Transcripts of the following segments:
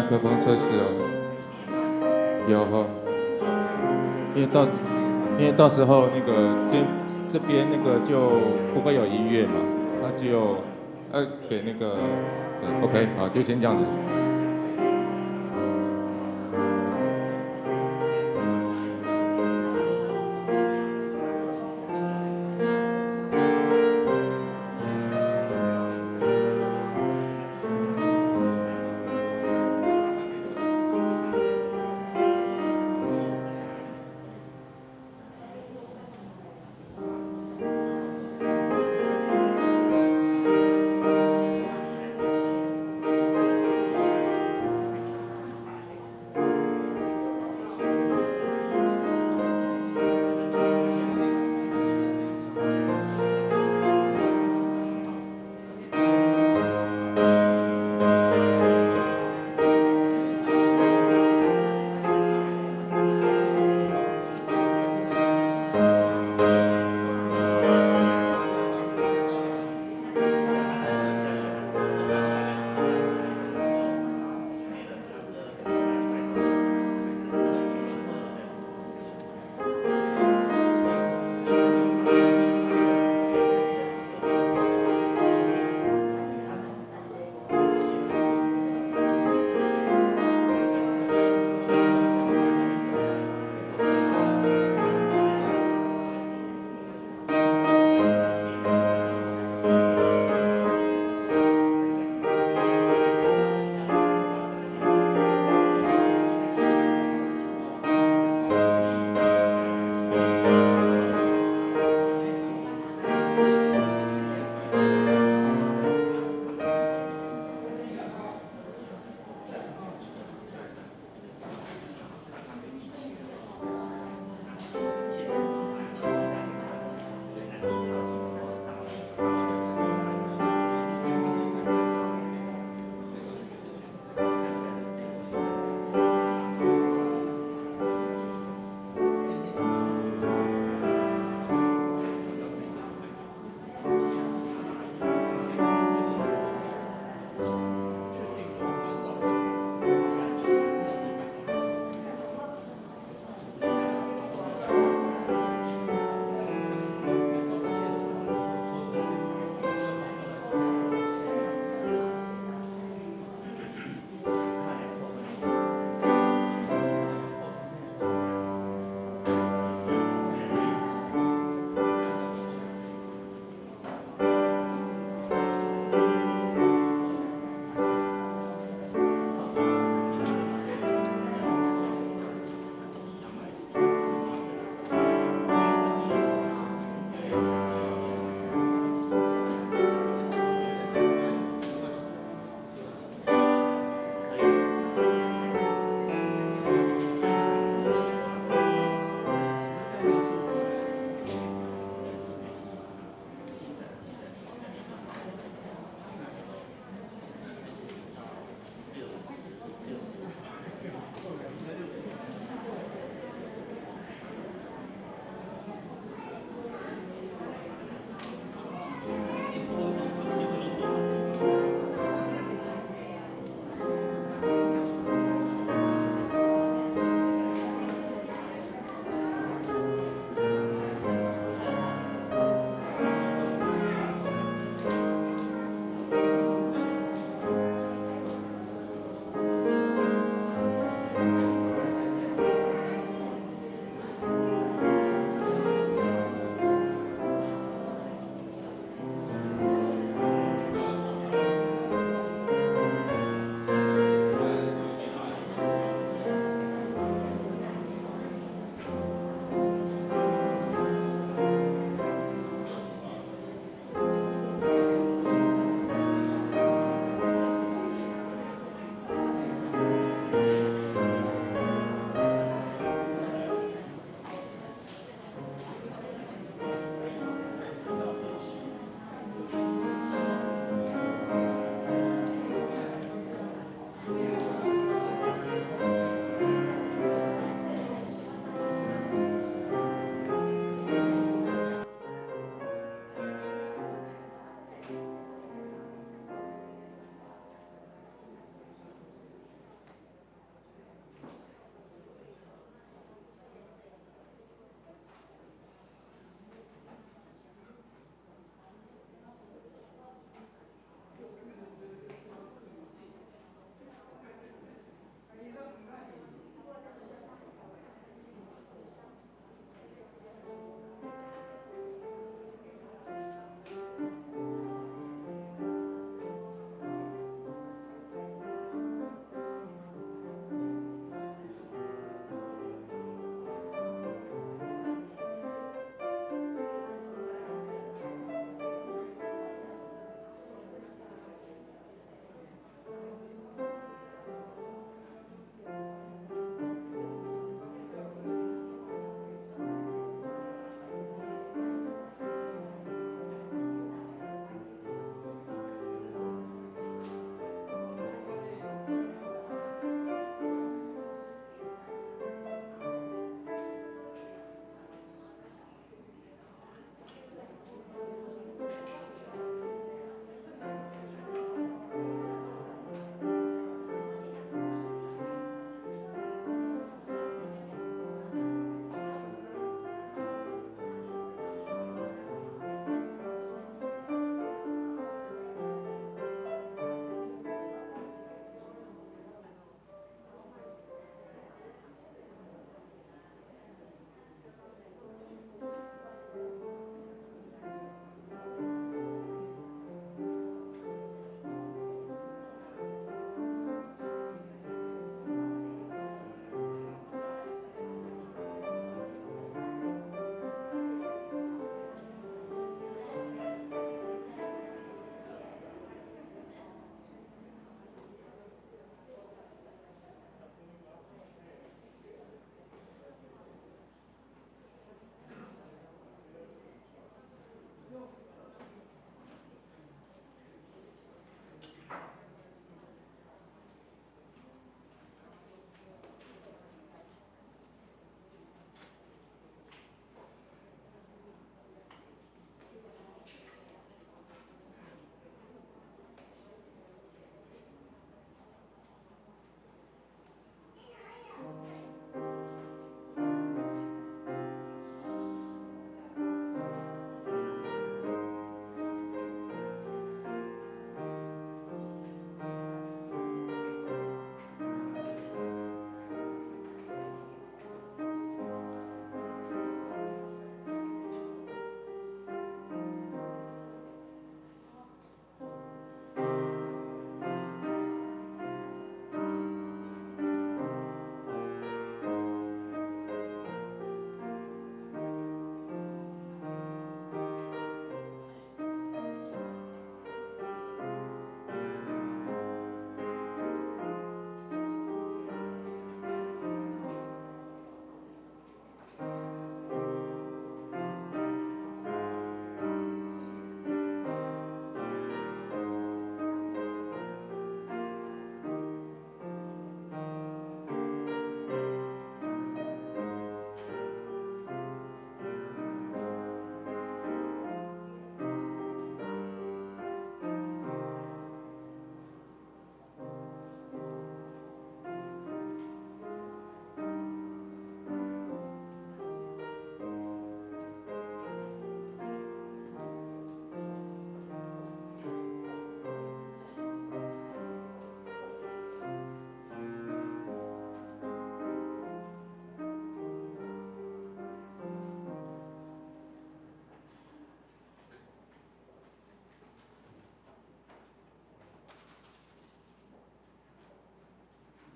克風測試哦，有吼，因為到時候那個這邊那個就不會有音樂嘛，那只有給那個，OK，好，就先這樣子。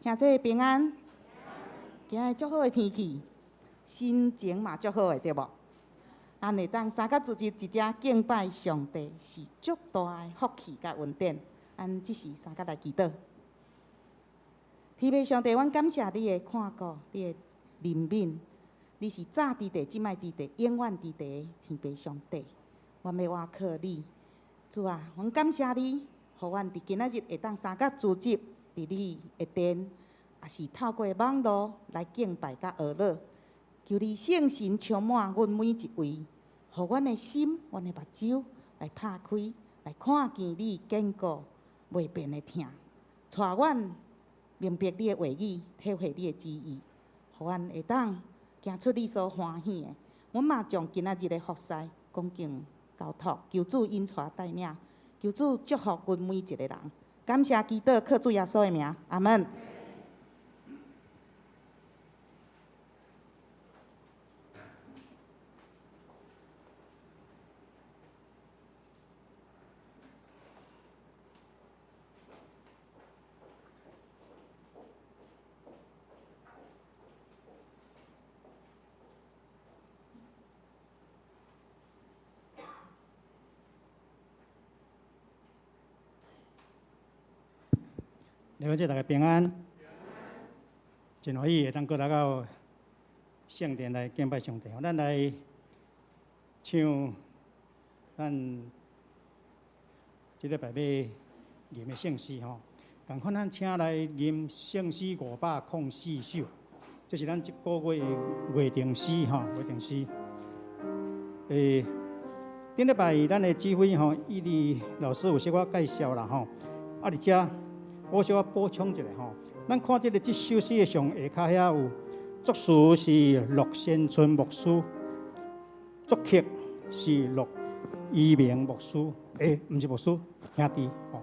兄弟平安，今日足好的天氣，心情嘛足好的，對無？咱會當三甲聚集佇遮敬拜上帝，是足大的福氣佮恩典。咱這時三甲來祈禱。天父上帝，阮感謝你的看顧，你的憐憫，你是早佇地、這擺佇地、永遠佇地的天父上帝。阮欲倚靠你，主啊，阮感謝你，予阮佇今仔日會當三甲聚集佇你的殿，也是透過網路來敬拜佮學樂。求你聖神充滿阮每一位，予阮的心、阮的目睭來拍開，來看見你堅固袂變的疼，帶阮明白你的話語，體會你的旨意，予阮會當行出你所歡喜的。阮嘛將今仔日的服侍恭敬交託，求主引帶帶領，求主祝福阮每一個人。感謝基督，靠主耶穌的名，阿門。弟兄姊妹大家平安，真歡喜會當閣來到聖殿來敬拜上帝。咱來唱咱這禮拜欲吟的聖詩吼，仝款咱請來吟聖詩504首，這是咱這個月的月定詩吼，月定詩。頂禮拜咱的指揮吼，伊佇老師有小可介紹啦吼，啊佇遮。我小可補充一下吼，咱看這个這首詩的上下跤遐有作詞是陸先春牧師，作曲是陸宜明牧師，毋是牧師，兄弟吼，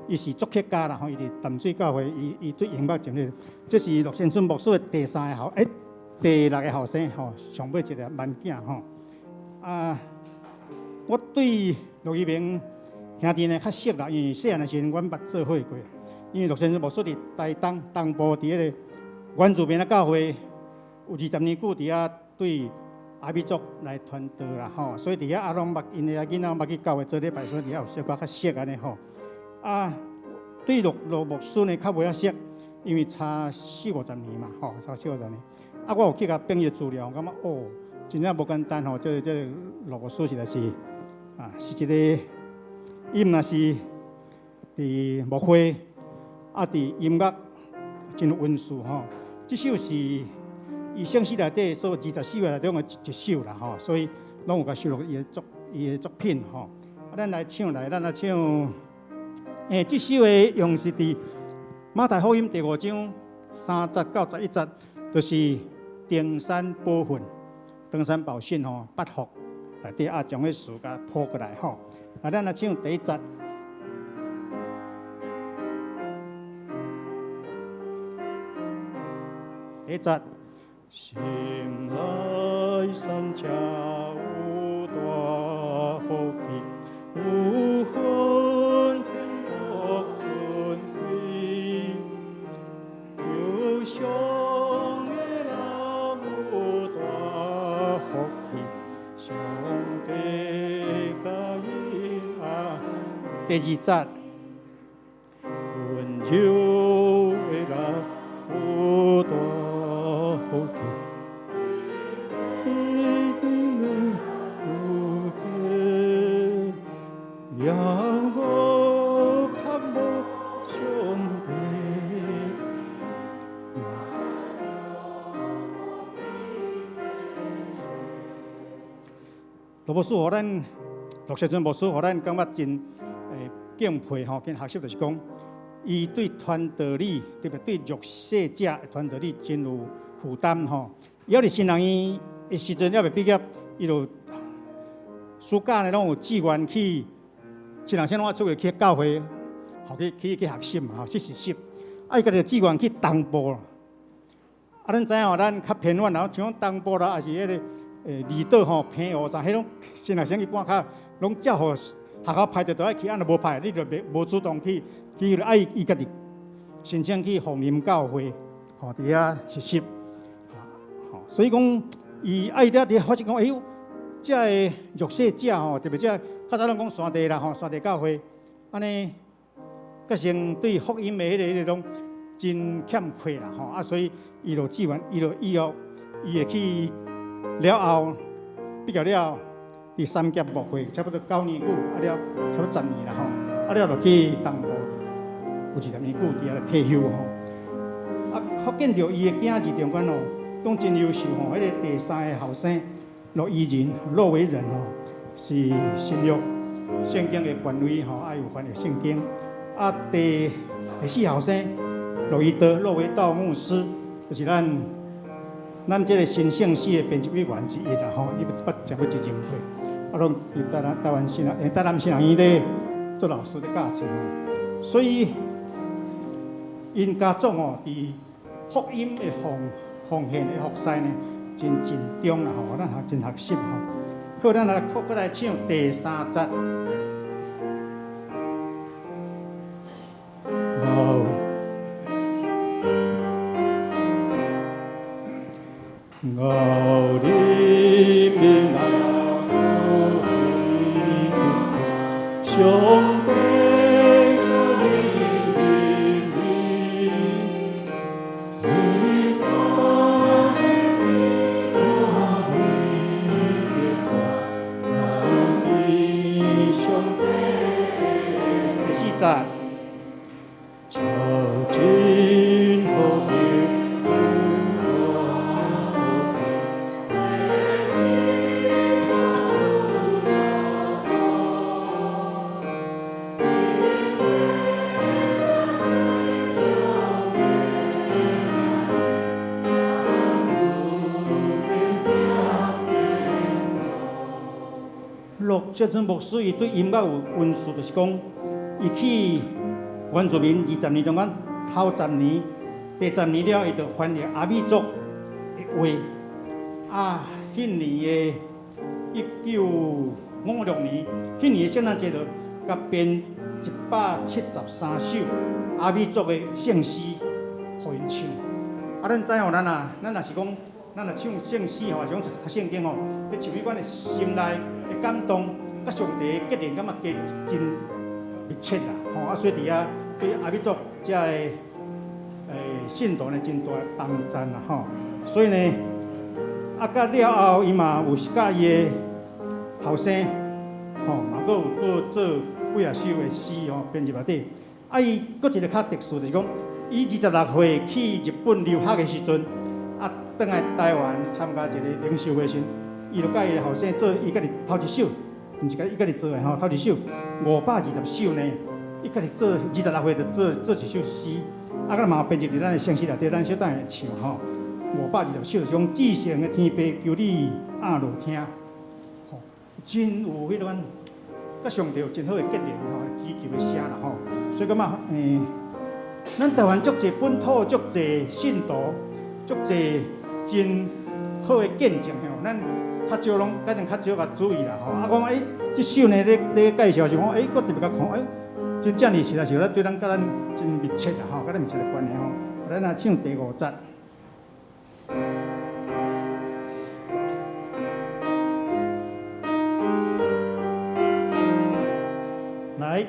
伊是作曲家啦吼，伊佇淡水教會，伊伊對音樂真熱。這是陸先春牧師的第三个後，第六个後生吼，上尾一个萬囝吼。啊，我對陸宜明兄弟呢較熟啦，因為細漢的時陣，阮捌做伙過。因為陸先生牧師佇台東東部佇彼个原住民的教會，有20年久佇遐對阿美族來傳道啦吼，所以佇遐啊攏捌𪜶的囡仔捌去教會做禮拜，所以佇遐有小可較熟按呢吼。啊，對陸陸牧師呢較無遐熟，因為差四五十年嘛吼，差四五十年。啊，我有去共翻伊的資料，感覺哦，真正無簡單吼，這个這个陸牧師實在是啊，是一个，伊毋若是佇牧會。啊！佇音樂真有恩賜吼，這首是伊聖詩內底所24首內中的一首啦吼，所以攏有共收錄伊的作品吼。啊，咱來唱來，咱來唱。這首的用是佇馬太福音第五章3節到11節，就是登山寶訓、登山寶訓吼，八福內底啊，將彼詞共譜過來吼。啊，咱來唱第一節。第一節，心內山車有大福氣，有份天國尊貴，求上的人有大福氣，上帝佮𪜶啊。第二節，溫柔的人有大福氣，一定有地，讓我渴慕上帝。羅牧師，予咱陸先生牧師，予咱感覺真敬佩吼，跟學習就是講，伊對傳道理，特別對弱勢者的傳道理真有負擔吼。伊猶佇新人院的時陣，猶未畢業，伊就暑假呢，攏有志願去，新人先攏愛出去去教會，學去去去學習嘛吼，去實習。啊，伊家己就志願去東部。啊，咱知影吼，咱較偏遠，然後像講東部啦，抑是彼个離島吼、澎湖啥，彼種新學生一般較攏照予學校派著就愛去，啊若無派，你就袂無主動去去。啊，伊伊家己申請去鳳林教會，吼，佇遐實習。吼，所以講，伊愛佇遐發現講，哎喲，這个弱勢者吼，特別這較早攏講山地啦吼，山地教會，按呢，閣成對福音的彼個攏真欠缺啦吼，啊，所以伊就志願，伊就以後伊會去了後畢業了，佇三峽牧會差不多9年久，啊了差不多10年啦吼，啊了就去東部有20年久佇遐退休吼。啊，發現著伊的囝兒中間哦，攏真優秀吼，彼個第三个後生羅伊仁、羅維仁吼，是新約聖經的權威吼，啊有翻譯聖經。啊，第四後生羅伊德、羅維道牧師，就是咱這个新聖詩的編輯委員之一啦吼，伊捌食過一任會，啊，攏佇台灣神學、台南神學院咧做老師咧教冊吼，所以𪜶家族吼佇福音的奉獻的服侍呢，真盡忠啦吼，咱學真學習吼。好，咱來閣來唱第三節。這陣牧師伊對音樂有恩賜，就是講，伊去原住民20年中間頭十年，第十年了，伊就翻譯阿美族的話。啊，彼年的1956年，彼年的聖誕節就共編173首阿美族的聖詩，予𪜶唱。啊，咱知影咱若是講，咱若唱聖詩吼，是講讀聖經吼，咧唱彼款的心內的感動。佮上帝的結連，感覺加真密切啦，吼啊！所以佇遐對阿美族遮个信徒呢，真大的幫贊啦，吼。所以呢，啊，佮了後，伊嘛有佮伊的後生，吼，嘛閣有閣做幾若首的詩吼，編入內底。啊，伊閣一个較特殊，就是講，伊26歲去日本留學的時陣，啊，轉來台灣參加一个靈修會時，伊就佮伊的後生做伊家己頭一首。毋是伊家己做的吼，頭一首520首呢，伊家己做26歲就做一首詩，啊，佮嘛編輯佇咱的聖詩內底，咱小等下會唱吼。520首是講至聖的天父求你按落聽，吼，真有彼款，佮上帝有真好的結連吼，祈求的聲啦吼。所以感覺咱台灣足濟本土足濟信徒，足濟真好的見證吼，咱較少攏，可能較少共注意啦吼。啊，講欸，這首呢，咧介紹時講，欸，我特別共看，欸，真正是實在是咱對咱佮咱真密切啦吼，佮咱密切的關係吼。咱來唱第五節。來。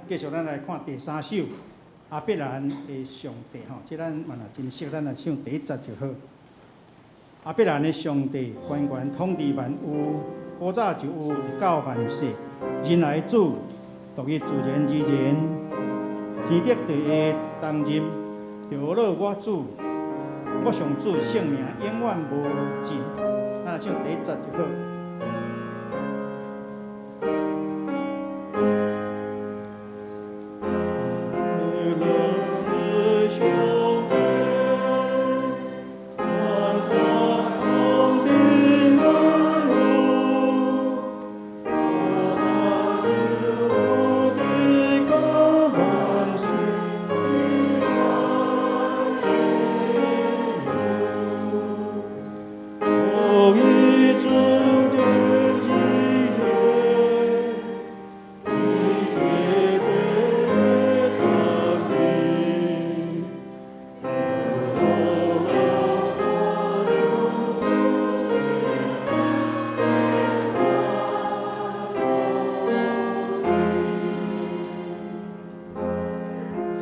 繼續，咱來看第三首亞伯蘭的上帝吼，這咱嘛若真熟，咱來唱第一節就好。亞伯蘭的上帝，懸懸統治萬有，古早就有，直到萬世。仁愛主，獨一自然而然，天德地的重任，著落我主，我上主聖名永遠無盡。咱來唱第一節就好。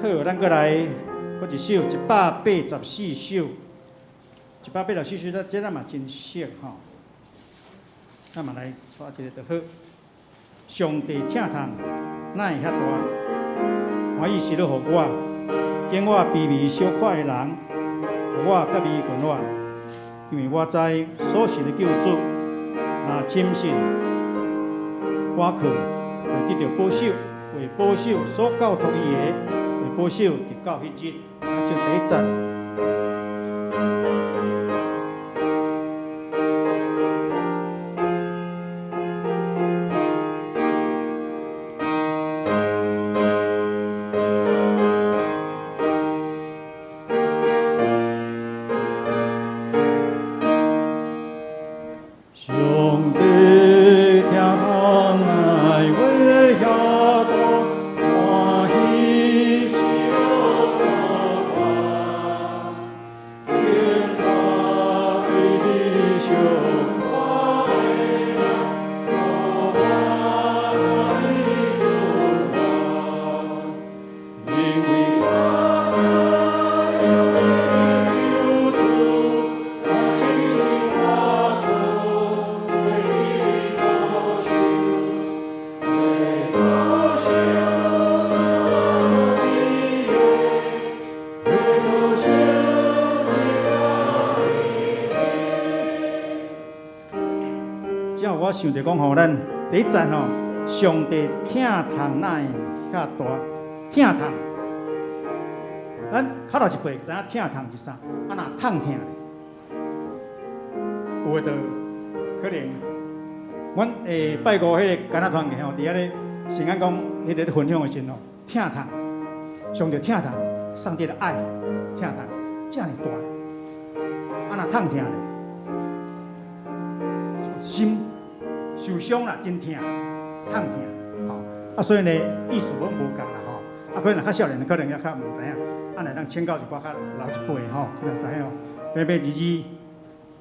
好，咱閣來閣一首184首，184首，咱這咱嘛真熟吼。咱嘛來唱一个就好。上帝疼痛，哪會遐大？歡喜喜樂予我，揀我卑微小可的人，予我佮伊群我，因為我知所信的救主，若深信我靠，會得著保守，會保守所交託伊的，會保守直到彼日。就第一節。上帝疼痛哪會遐大，歡喜喜樂予我，揀我卑微小可的人，予我佮伊分我，因為我知所信的救主，若親像我靠，會得保守，會保守所交託伊的，會保守直到彼日。這予我想著講吼，咱第一節吼，上帝疼痛哪會遐大？疼痛，咱較老一輩知影疼痛是啥？啊，若痛疼咧，有的就可能，阮拜五彼个囡仔團契吼，佇遐咧聖安講彼个分享的時陣吼，疼痛，上帝疼痛，上帝的愛疼痛，遮爾大，啊若痛疼咧，心受傷啦，真疼，痛疼，吼啊，所以呢，意思攏無仝啦，吼啊，可能較少年的可能也較毋知影，啊，若咱請教一寡較老一輩吼，可能知影哦。欲欲兒子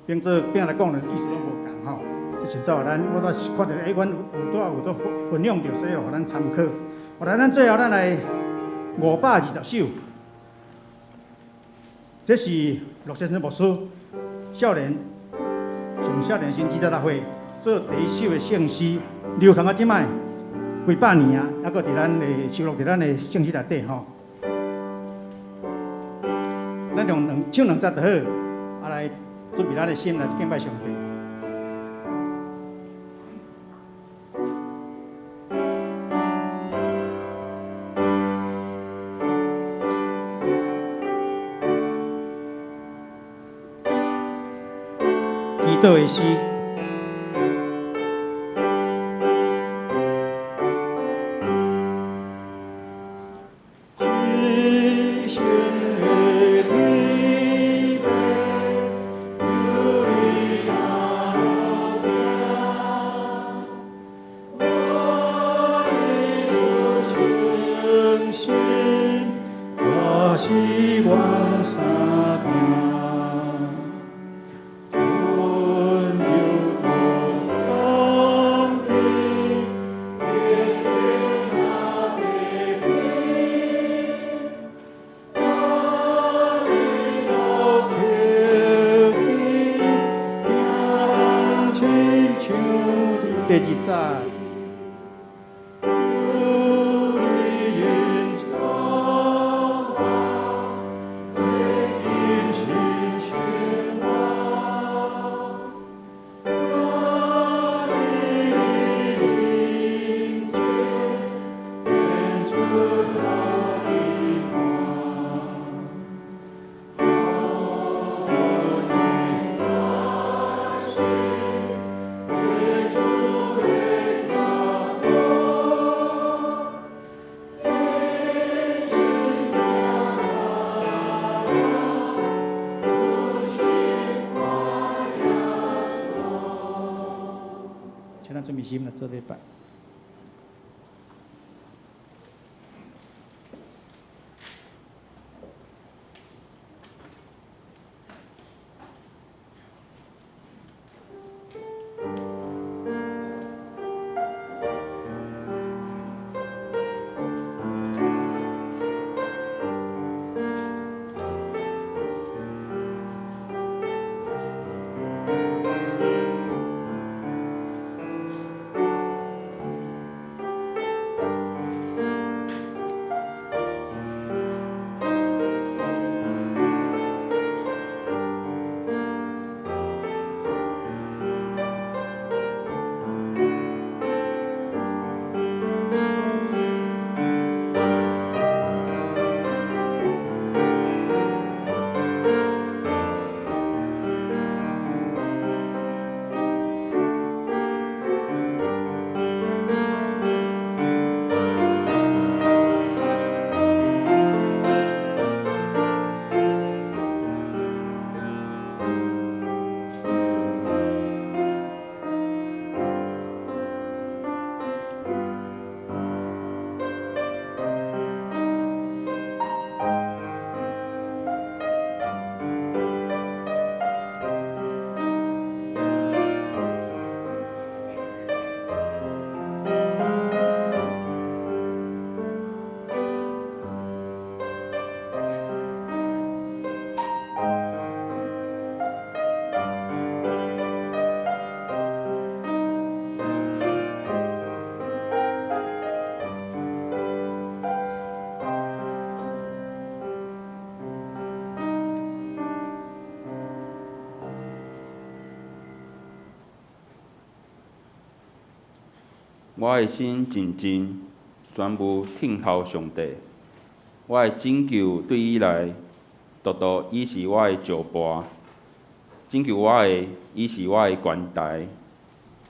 變做變來講的意思攏無仝吼。這實在咱我拄看著，阮有拄仔有拄分享著，所以予咱參考。後來咱最後咱來520首，這是陸先生牧師少年上少年時26歲做第一首的聖詩，流傳到這擺幾百年啊，猶閣佇咱的收錄佇咱的聖詩內底吼。咱用兩唱兩節就好，啊來準備咱的心來敬拜上帝。祈禱的詩。至聖的天父，求你阿樂聽，我的所相信，我是阮三聽。溫柔閣謙卑，熱天阿地天，阿你落客邊，聽人親像你。第二節。求你恩賜我，熱心新生活。我的靈前，演出我的盼。我的心，为主的脚步，真心行主心看耶穌。請咱準備心來做禮拜。我的心靜靜，全部聽候上帝。我的拯救對伊來，獨獨伊是我的石盤。拯救我的，伊是我的懸台，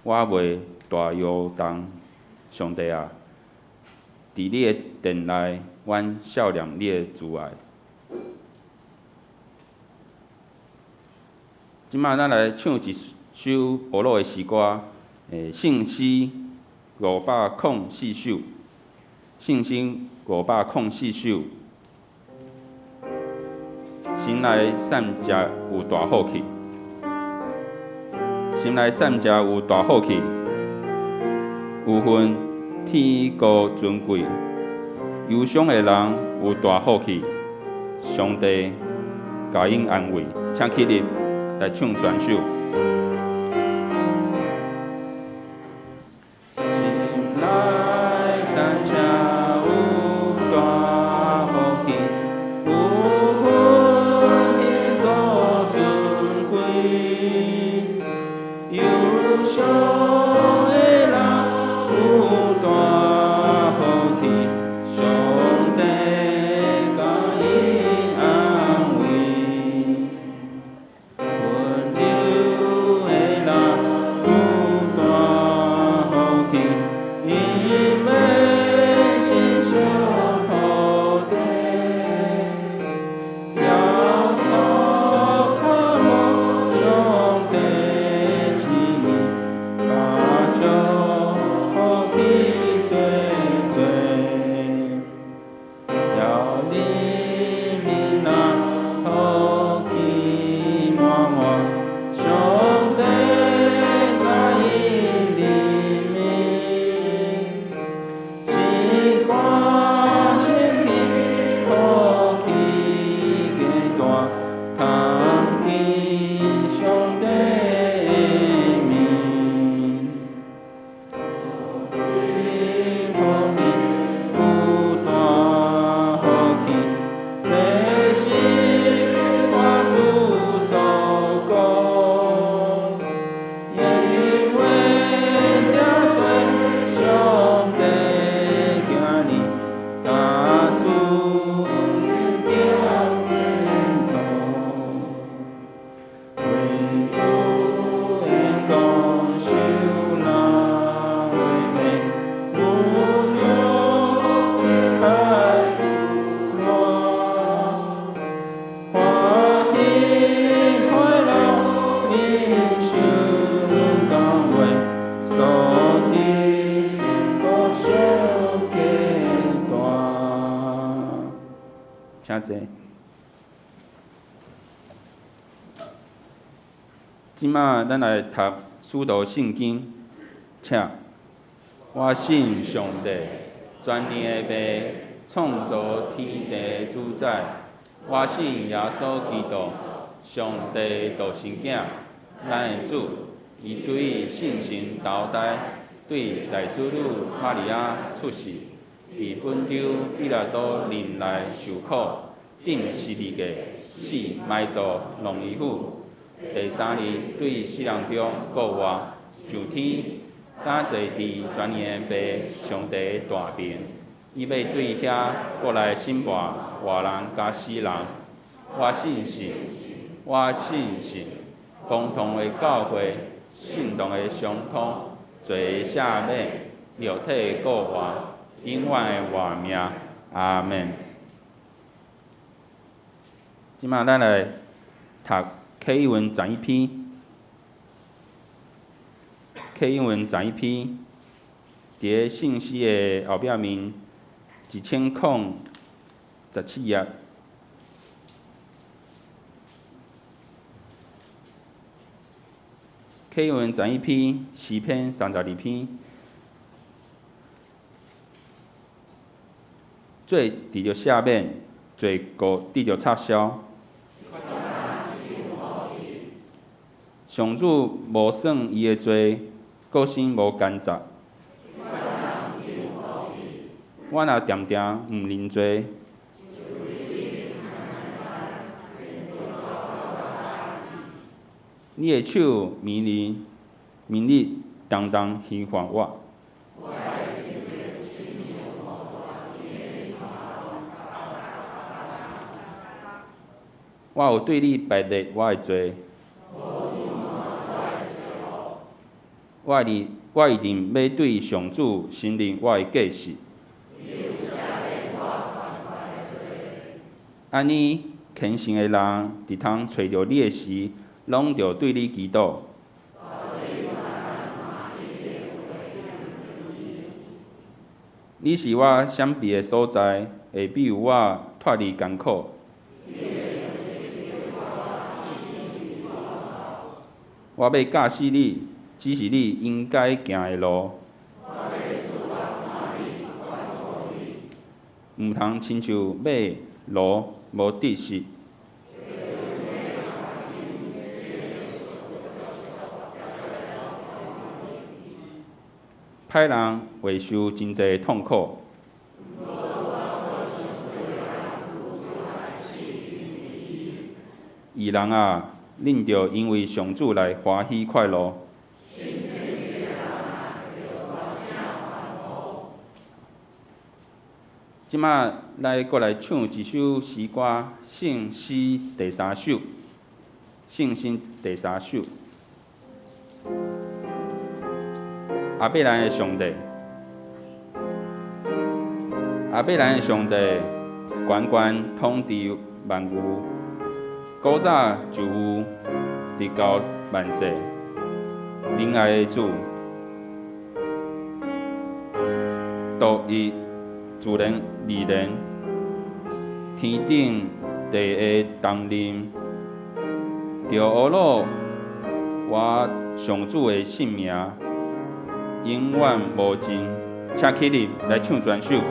我袂大搖動。上帝啊，佇你的殿內，阮數念你的慈愛。這擺咱來唱一首保祿的詩歌，聖詩504首，聖詩504首。心內散食有大福氣，心內散食有大福氣，有份天國尊貴，憂傷的人有大福氣，上帝共𪜶安慰，請起立來唱全首。請坐。這擺咱來讀使徒信經，請。我信上帝，全能的父，創造天地的主宰。我信耶穌基督，上帝獨生囝，咱的主。伊對聖神投胎，對在使女瑪利亞出世，佇本丟彼拉多任內受苦，釘十字架，死，埋葬，落魚府。第三日對死人中復活，上天，敢坐佇全能的父上帝的大爿。伊欲對遐過來審判活人佮死人。我信神，我信神，共同的教會，信徒的相通，罪的赦免，肉體的復活，永遠的活命。阿們。這擺咱來讀啟英文11篇，啟英文11篇，佇个聖詩的後壁面1017頁。啟英文11篇，詩篇32篇，罪得著赦免，罪過得著插銷。上主無算伊的罪，閣生無奸詐。我若定定毋認罪，你的手暝日暝日動動刑罰我。我有對你白列我的罪。我一定欲對上主承認我的過失。按呢，虔誠的人佇通揣著你的時，攏著對你祈禱。你是我閃避的所在，會庇佑我脫離艱苦。我欲教死你，指示你應該行的路。毋通親像馬驢無知識。歹人會受真濟痛苦。義人啊，恁著因為上主來歡喜快樂。這馬來閣來唱一首詩歌，《聖詩》第三首，《聖詩》第三首。亞伯蘭的上帝，亞伯蘭的上帝，懸懸統治萬有，古早就有，直到萬世，仁愛的主，獨一自然而然，天頂地的重任，著呵咾我上主的聖名，永遠無盡。請起立來唱全首。主。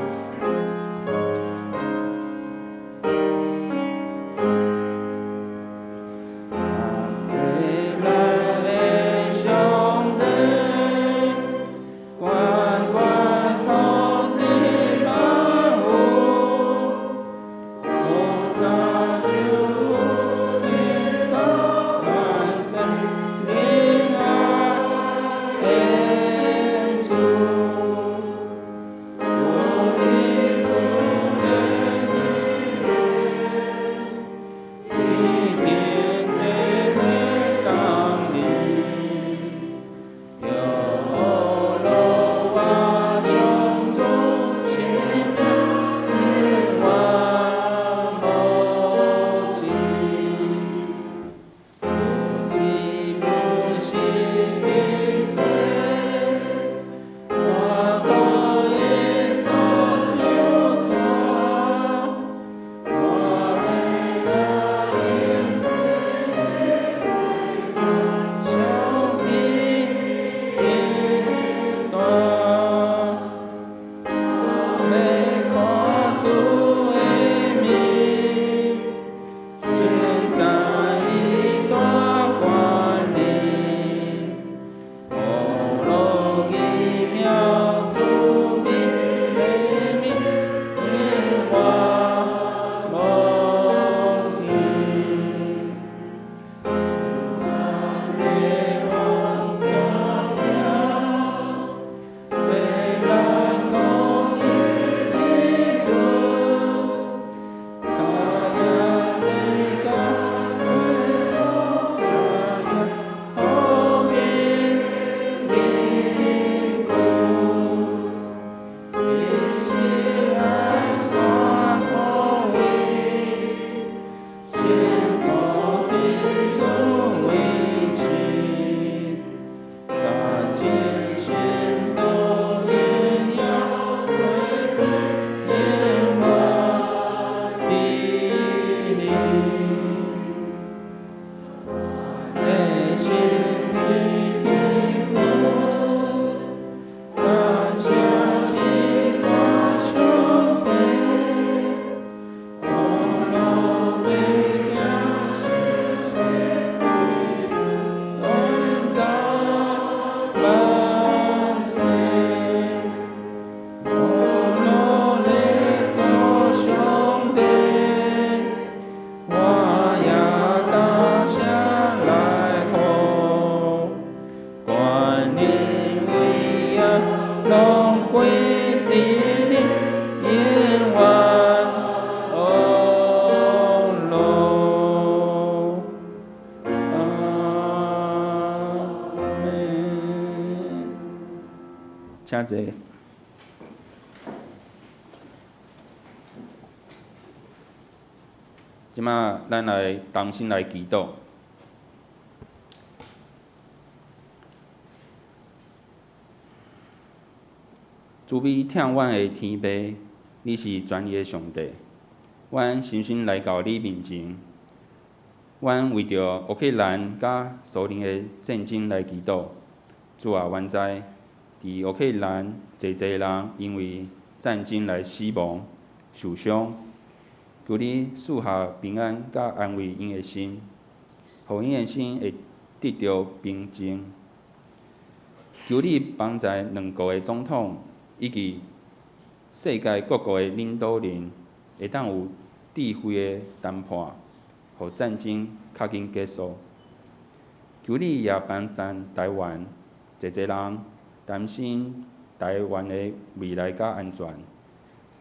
請坐。這馬咱來同心來祈禱。慈悲疼阮的天父，你是全能的上帝，阮深深來到你面前，阮為著烏克蘭佮蘇聯的戰爭來祈禱。主啊，阮知佇烏克蘭濟濟人因為戰爭來死亡、受傷，求你賜下平安佮安慰𪜶的心，予𪜶的心會得著平靜。求你幫助兩國的總統以及世界各國的領導人，會當有智慧的談判，予戰爭較緊結束。求你也幫助台灣，濟濟人擔心台灣的未來佮安全。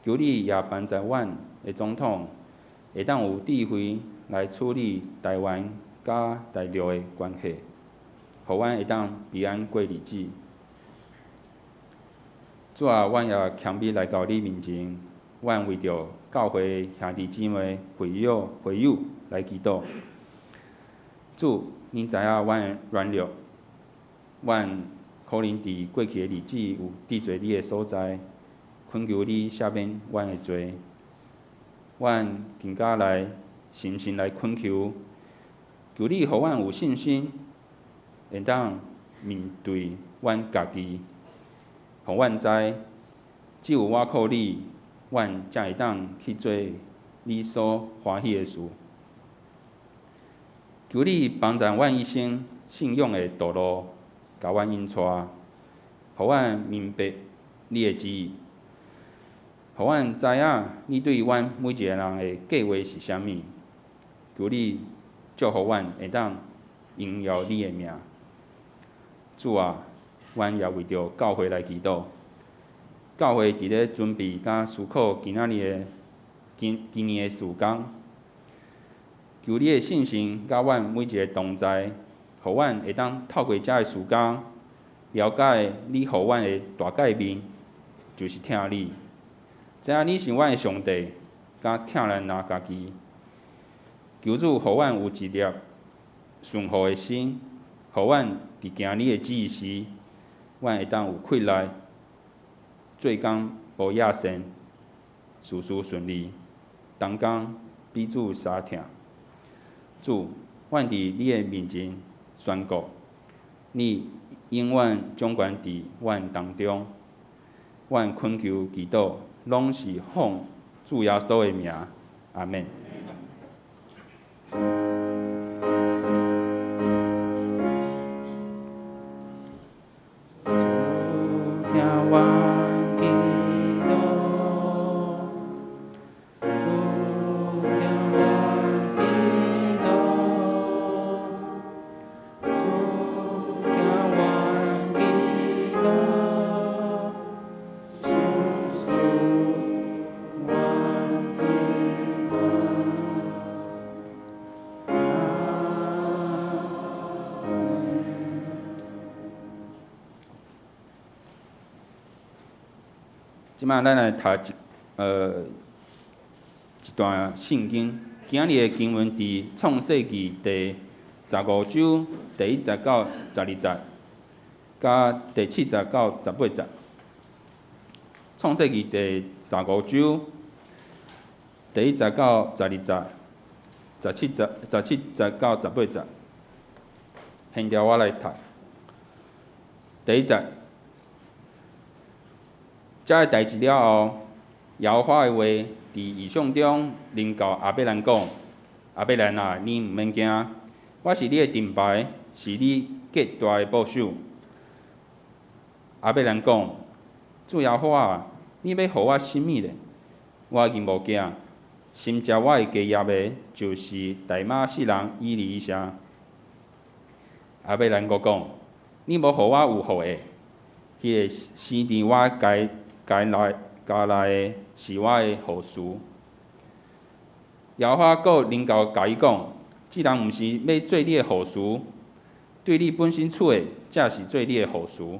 求你也幫助阮的總統，會當有智慧來處理台灣佮大陸的關係，予阮會當平安過日子。主啊，阮也謙卑來到你面前，阮為著教會兄弟姊妹、會友、會友來祈禱。主，你知影阮的軟弱，阮可能佇過去的日子有得罪你的所在，懇求你赦免阮的罪。阮更加來深深來懇求，求你予阮有信心，會當面對阮家己，予阮知，只有我靠你，阮才會當去做你所歡喜的事。求你幫助阮一生信仰的道路，共阮引帶，予阮明白你的旨意，予阮知影你對阮每一個人的計劃是啥物。求你祝福阮會當榮耀你的名。主啊，阮也為著教會來祈禱。教會佇咧準備佮思考今仔日的今今年的事工，求你的聖神佮阮每一个同在，予阮會當透過這个事工，了解你予阮的大誡命，就是疼你。知影你是阮的上帝，佮疼咱若家己。求主予阮有一粒順服的心，予阮佇行你的旨意時，阮會當有氣力，做工無野心，事事順利，同工彼此相疼。主，阮佇你的面前宣告，你永遠掌權佇阮當中。阮懇求祈禱，攏是奉主耶穌的名，阿們。這擺咱來讀一一段聖經，今仔日的經文佇創世記第十五章第一節到十二節，佮第七節到十八節。創世記第十五章第一節到十二節，十七節、十七節到十八節。現在我來讀第一節。這个代誌了後，耶和華的話佇異象中臨到亞伯蘭講：亞伯蘭啊，你毋免驚，我是你的盾牌，是你極大的報酬。亞伯蘭講：主耶和華啊，你欲予我啥物咧？我已經無囝，承接我的家業的，就是大馬士人以利以謝。亞伯蘭閣講：你無予我有後裔，彼个生佇我家家內家內的是我的後嗣。耶和華閣臨到共伊講：這人毋是欲做你的後嗣，對你本身出的，才是做你的後嗣。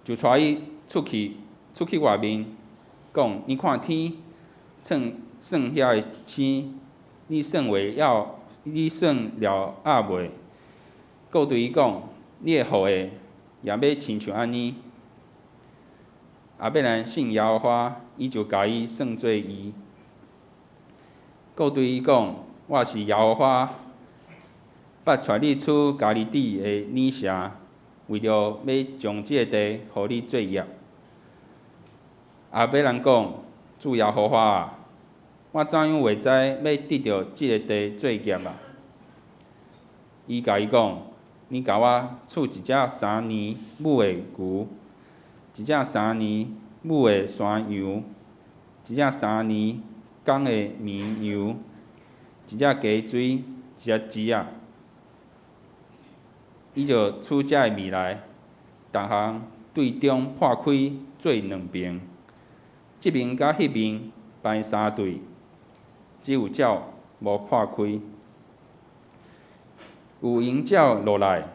就帶伊出去，出去外面，講：你看天，算算遐个星，你算會了，你算了矣未？閣對伊講：你的後裔也欲親像按呢。亞伯蘭信耶和華，伊就共伊算做義。閣對伊講：我是耶和華，捌帶你出迦勒底的珥城，為著欲將這个地予你做業。亞伯蘭講：主耶和華啊，我怎樣會知欲得著這个地做業啊？伊共伊講：你共我取一隻3年母的牛，一隻三年母的山羊，一隻三年公的綿羊，一隻雞胗，一隻雞仔。伊就取這个物來，逐項對中破開做兩爿，這爿佮彼爿排三對，只有鳥無破開。有鷹鳥落來，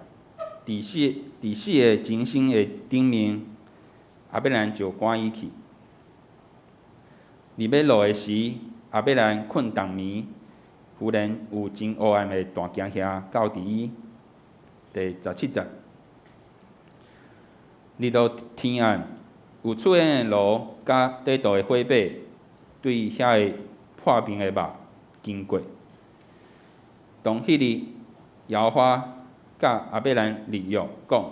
佇四个星星的頂面，亞伯蘭就趕伊去。日欲落的時，亞伯蘭睏當暝，忽然有真黑暗的大驚嚇到佇伊。第17節，日落天暗，有出煙的爐佮短途的火把，對遐个破面的肉經過。當彼日，耶和華佮亞伯蘭立約，講：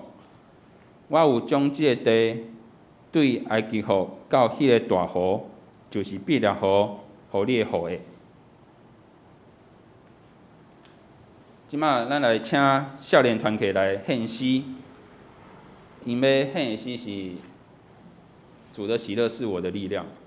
我有將這个地對埃及河到彼个大河，就是伯拉河，予你的後裔。這馬咱來請少年團契來獻詩，𪜶欲獻的詩是《主的喜樂是我的力量》。主的喜樂是我力量。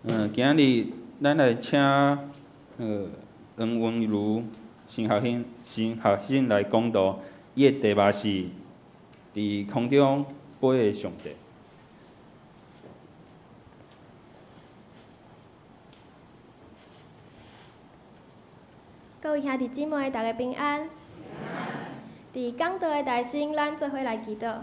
今仔日咱來請那個黃文如新學生新學生來講道，伊的題目是佇空中飛的上帝。各位兄弟姊妹，大家平安。佇講道的台先，咱做伙來祈禱。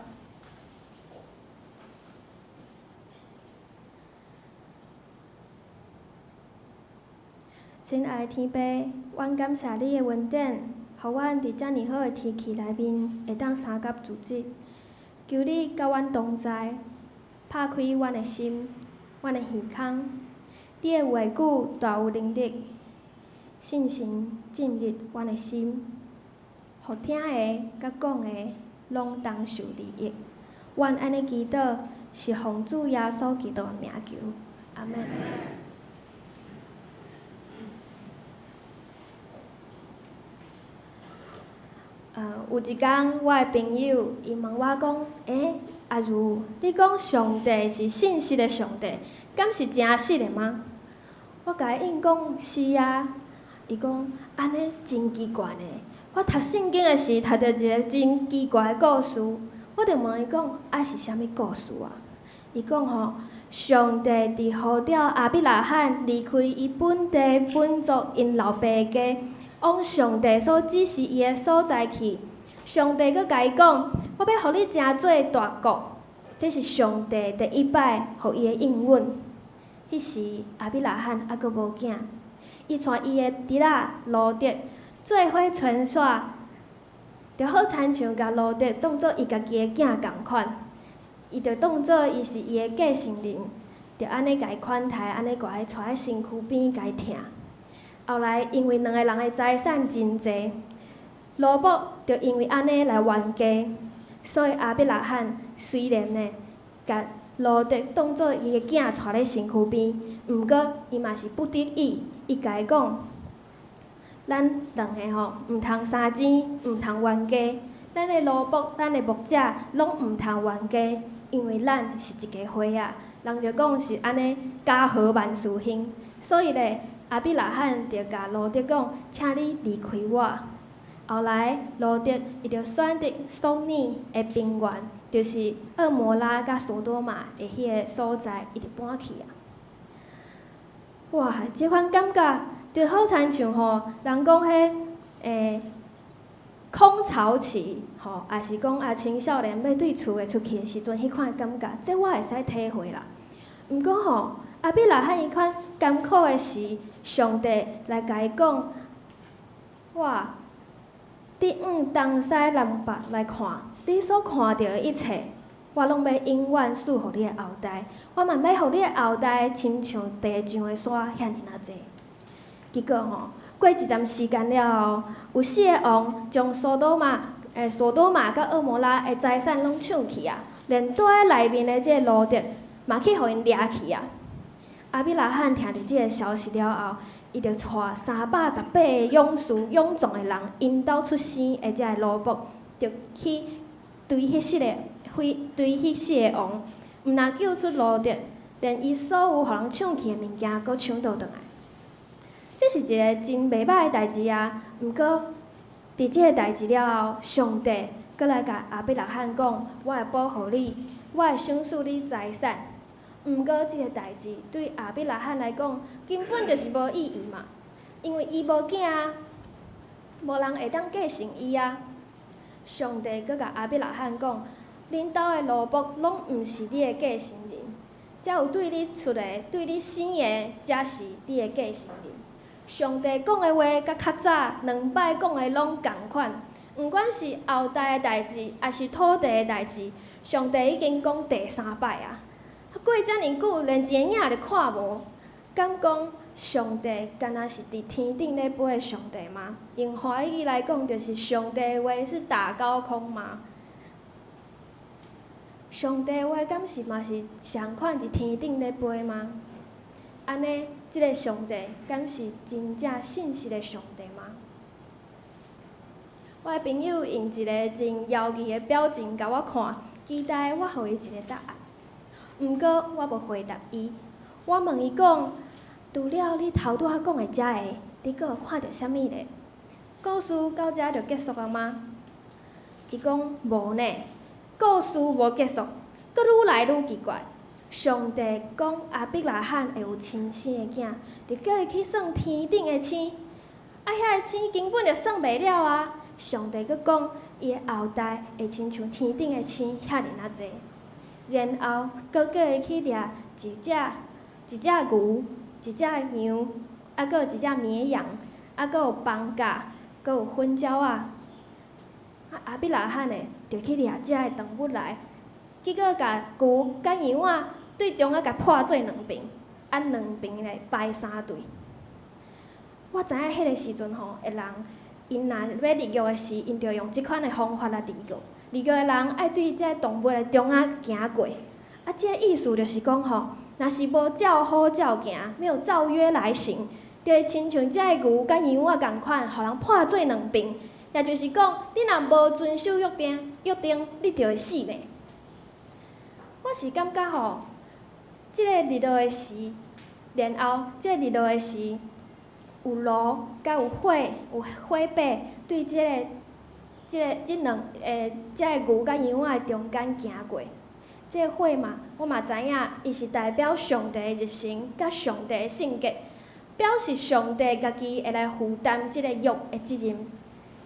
親愛的天父，阮感謝你的恩典，予阮佇遮爾好的天氣內面，會當相佮組織。求你佮阮同在，拍開阮的心，阮的耳孔。你的話語大有能力，信心進入阮的心，予聽的佮講的攏同受利益。阮按呢祈禱，是奉主耶穌基督的名求，阿們。有一工，我的朋友伊問我講：欸，阿如，你講上帝是信實的上帝，敢是誠實的嗎？我共伊應講是啊。伊講按呢真奇怪呢。我讀聖經的時，讀著一个真奇怪的故事，我就問伊講：啊是啥物故事啊？伊講吼，上帝佇呼召亞伯拉罕離開伊本地本族𪜶老爸家，往上帝所指示伊的所在去。上帝閣共伊講：我欲予你成做大國。這是上帝第一擺予伊的應允。彼時亞伯拉罕猶閣無囝，伊帶伊的侄仔羅得做伙傳煞，就好親像共羅得當做伊家己的囝仝款，伊就當做伊是伊的繼承人，就按呢共伊款待，按呢共伊帶佇身軀邊共伊疼。後來因為兩个人的財產真濟，羅卜就因為按呢來冤家，所以亞伯拉罕雖然呢，共羅得當做伊的囝帶咧身軀邊，毋過伊嘛是不得已，伊共伊講：咱兩个吼，毋通相爭，毋通冤家。咱的奴僕、咱的牧者，攏毋通冤家，因為咱是一家伙仔。人就講是按呢，家和萬事興。所以咧，亞伯拉罕就共羅得講：請你離開我。後來羅得伊就選擇索尼的平原，就是蛾摩拉佮索多瑪的彼个所在，伊就搬去啊。哇，這款感覺就好親像吼，人講彼空巢期吼，抑是講啊青少年欲對厝的出去的時陣，彼款的感覺，這我會使體會啦。毋過吼，亞伯拉罕彼款艱苦的時，上帝來共伊講，哇！你往東西南北來看，你所看著的一切，我攏欲永遠賜予你的後代。我嘛欲予你的後代親像地上的沙遐爾仔濟。結果吼，過一陣時間了後，有四个王將索多瑪、索多瑪佮蛾摩拉的財產攏搶去啊，連住佇內面的這个羅得嘛去予𪜶掠去啊。亞伯拉罕聽著這个消息了後，伊就帶318個勇士、勇壯的人，𪜶兜出生的這个奴僕，就去追彼四個、追彼四个王，毋但救出羅得，連伊所有予人搶去的物件，閣搶倒轉來。這是一个真袂䆀的代誌啊！毋過，佇這个代誌了後，上帝閣來共亞伯拉罕講：我會保護你，我會賞賜你財產。毋過，這个代誌對亞伯拉罕來講，根本就是無意義嘛，因為伊無囝啊，無人會當繼承伊啊。上帝閣共亞伯拉罕講：恁兜的奴僕攏毋是你的繼承人，才有對你出的、對你生的，才是你的繼承人。上帝講的話，佮較早兩擺講的攏仝款，毋管是後代的代誌，抑是土地的代誌，上帝已經講第三擺啊！過遮爾久，連一个影都看無，敢講上帝敢若是佇天頂咧飛的上帝嗎？用華語來講，就是上帝的話是打高空嗎？上帝的話敢是嘛是仝款佇天頂咧飛嗎？按呢，這个上帝敢是真正信實的上帝嗎？我的朋友用一个真妖異的表情共我看，期待我予伊一个答案。毋過我無回答伊，我問伊講，除了你頭拄仔講的遮个，你閣有看著啥物咧？故事到遮就結束啊嗎？伊講無呢，故事無結束，閣愈來愈奇怪。上帝講亞伯拉罕會有親生的囝，就叫伊去算天頂的星，啊，遐个星根本就算袂了啊！上帝閣講，伊的後代會親像天頂的星遐爾仔濟，然後閣叫伊去掠一隻牛，一隻羊，啊，閣有一隻綿羊，啊，閣有放假，閣有粉鳥仔。啊，亞伯拉罕呢，就去掠遮个動物來，結果共牛佮羊仔對中間共破做兩爿，啊，兩爿咧排三對。我知影彼个時陣吼，的人，𪜶若欲立約的時，𪜶就用這款的方法來立約。立約的人愛對這个動物的中仔行過，啊，這个意思就是講吼，若是無照好照行，沒有照約來行，就會親像這个牛佮羊仔仝款，予人破做兩爿。也就是講，你若無遵守約定，約定你就會死呢。我是感覺吼，這个日落的時，然後這个日落的時，有爐佮有火，有火把對這个、這个、這兩這个牛佮羊仔的中間行過。這个火嘛，我嘛知影，伊是代表上帝的熱誠佮上帝的聖潔，表示上帝家己會來負擔這个約的責任。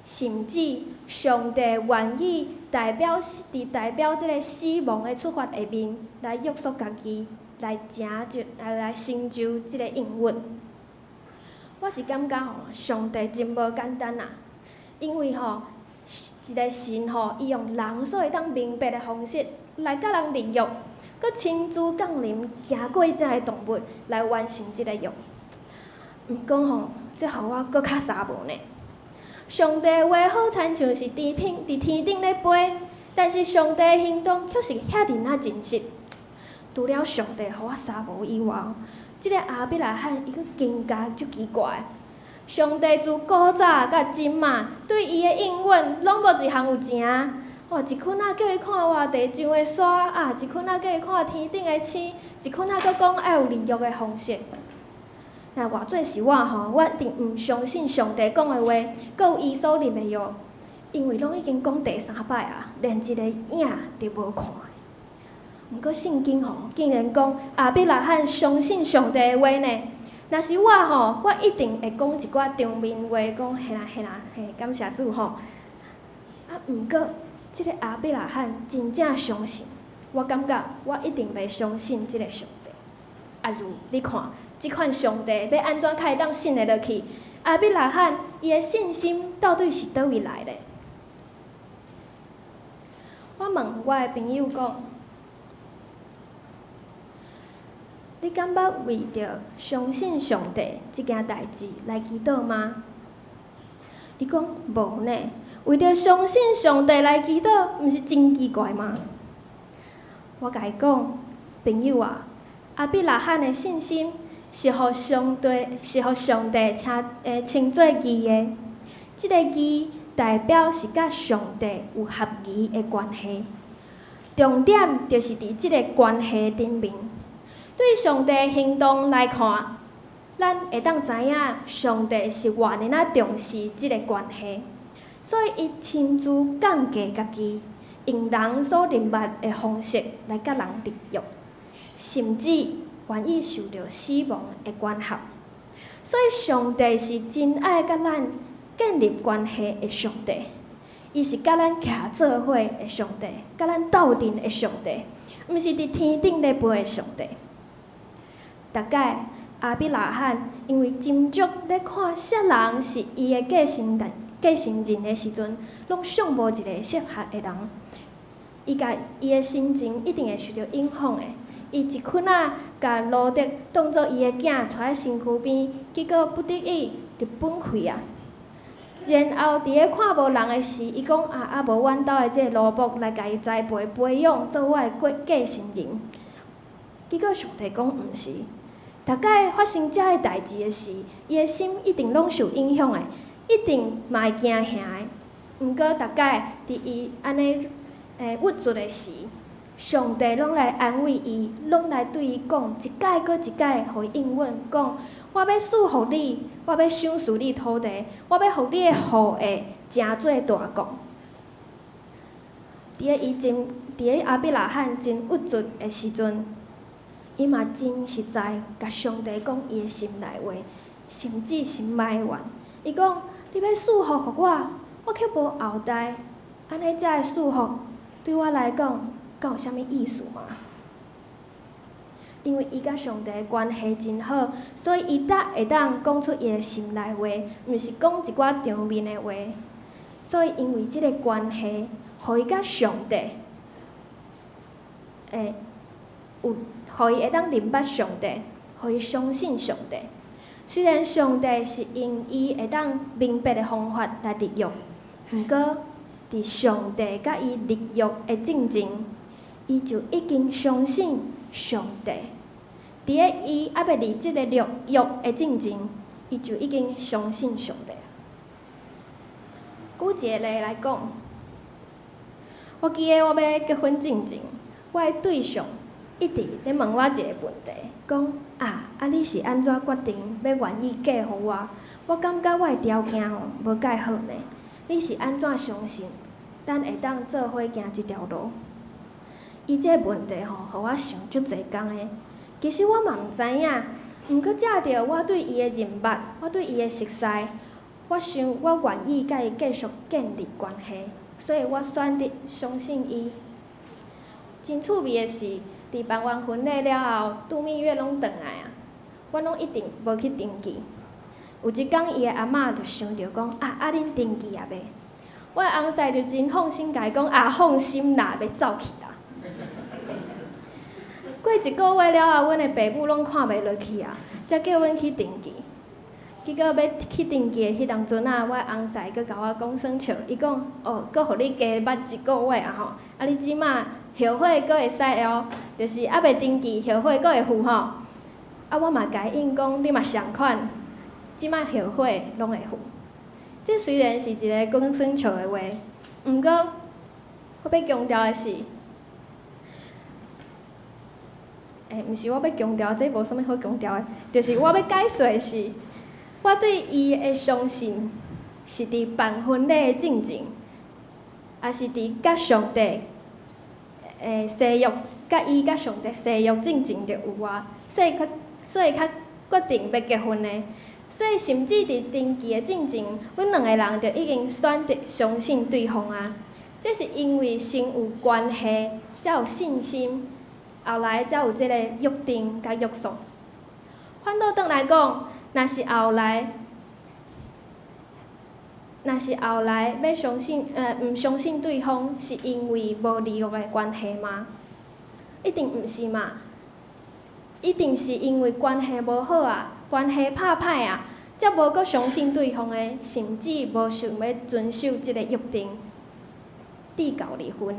甚至上帝願意代表佇代表這个死亡的處罰下面來約束家己，來成就、來成就這个應允。我是感覺吼，上帝真無簡單啊！因為吼，一個神吼，伊用人所會當明白的方式來佮人立約，閣親自降臨行過遮个動物來完成這个約。毋過吼，這予我閣較捎無呢。上帝的話好親像是佇天頂咧飛，但是上帝的行動卻是遐爾仔真實。除了上帝予我捎無以外，這个亞伯拉罕伊閣更加足奇怪。上帝自古早佮今嘛，對伊的應允攏無一項有成。哇！一困仔叫伊看哇地上的沙啊，一困仔叫伊看天頂的星，一困仔閣講愛有立約的方式。若換做是我吼，我一定毋相信上帝講的話，閣有伊所立的約，因為攏已經講第三擺啊，連一個影都無看。毋過聖經吼，竟然講亞伯拉罕相信上帝的話呢。若是我吼，我一定會講一寡場面話，講嘿啦嘿啦嘿，感謝主吼。啊，毋過這個亞伯拉罕真正相信，我感覺我一定袂相信這個上帝。啊，如你看，這款上帝欲按怎較會當信會落去？亞伯拉罕伊的信心到底是佗位來的？我問我的朋友講，你敢捌為著相信上帝這件代誌來祈禱嗎？伊講無呢，為著相信上帝來祈禱，毋是真奇怪嗎？我共伊講，朋友啊，亞伯拉罕的信心是予上帝，是予上帝稱做義的。這个義代表是佮上帝有合宜的關係。重點就是佇這個關係頂面。對上帝行動來看，咱會當知影上帝是偌爾仔重視這个關係，所以伊親自降低家己，用人所認捌的方式來佮人立約，甚至願意受著死亡的管轄。所以上帝是真愛佮咱建立關係的上帝，伊是佮咱徛做伙的上帝，佮咱鬥陣的上帝，毋是佇天頂咧飛的上帝。逐擺亞伯拉罕因為斟酌咧看啥人是伊的繼承人、繼承人的時陣，攏想無一個適合的人。伊共伊的心情一定會受著影響的。伊一困仔共羅得當做伊的囝帶佇身軀邊，結果不得已就分開啊。然後佇咧看無人的時，伊講啊啊無阮兜的這個奴僕來共伊栽培培養，做我的繼承人。結果上帝講毋是。逐擺發生遮个代誌的時，伊的心一定攏受影響的，一定嘛會驚嚇的。毋過逐擺佇伊按呢鬱卒的時，上帝攏來安慰伊，攏來對伊講，一擺閣一擺，予伊應允，講我欲賜予你，我欲賞賜你土地，我欲予你的後裔成做大國。佇咧亞伯拉罕真鬱卒的時陣，伊嘛真實在，共上帝講伊的心內話，甚至是埋怨。伊講：你欲賜福予我，我卻無後代，按呢遮的賜福對我來講，敢有啥物意思嗎？因為伊佮上帝的關係真好，所以伊才會當講出伊的心內話，毋是講一寡場面的話。所以因為這個關係，予伊佮上帝，有，予伊會當認捌上帝，予伊相信上帝。雖然上帝是用伊會當明白的方法來立約，毋過佇上帝佮伊立約的進前，伊就已經相信上帝。佇咧伊猶未立這个約的進前，伊就已經相信上帝。舉一個例來講，我記得我欲結婚進前，我的對象一直咧問我一個問題，講啊啊你是按怎決定欲願意嫁予我？我感覺我的條件吼無蓋好呢，你是按怎相信咱會當做伙行這條路？伊這個問題吼，予我想足濟工的。其實我嘛毋知影，毋過藉著我對伊的認捌，我對伊的熟似，我想我願意佮伊繼續建立關係，所以我選擇相信伊。真趣味的是，佇辦完婚禮了後，度蜜月攏轉來啊，阮攏一直無去登記。有一工，伊的阿嬤就想著講：啊啊，恁登記啊未？我的翁婿就真放心，共伊講：啊，放心啦，欲走去啦。過一個月了後，阮的爸母攏看袂落去啊，才叫阮去登記。結果欲去登記的彼當陣啊，我的翁婿閣共我講耍笑，伊講：哦，閣予你加捌一個月啊吼！啊，你這馬後悔閣會使哦，就是猶未登記，後悔閣會赴吼。啊，我嘛共伊應講，你嘛相款，這馬後悔攏會赴。這雖然是一个講耍笑的話，毋過我欲強調的是，毋是我欲強調，這無啥物好強調的，就是我欲解釋的是，我對伊的相信是佇辦婚禮的進前，抑是佇佮上帝誓約，佮伊佮上帝誓約進前就有啊，所以較決定欲結婚的。所以甚至佇登記的進前，阮兩个人就已經選擇相信對方啊。這是因為先有關係，才有信心，後來才有這个約定佮約束。反倒轉來講，若是後來欲相信，毋相信對方，是因為無立約的關係嗎？一定毋是嘛！一定是因為關係無好啊，關係拍歹啊，才無閣相信對方的，甚至無想欲遵守這个約定，締到離婚。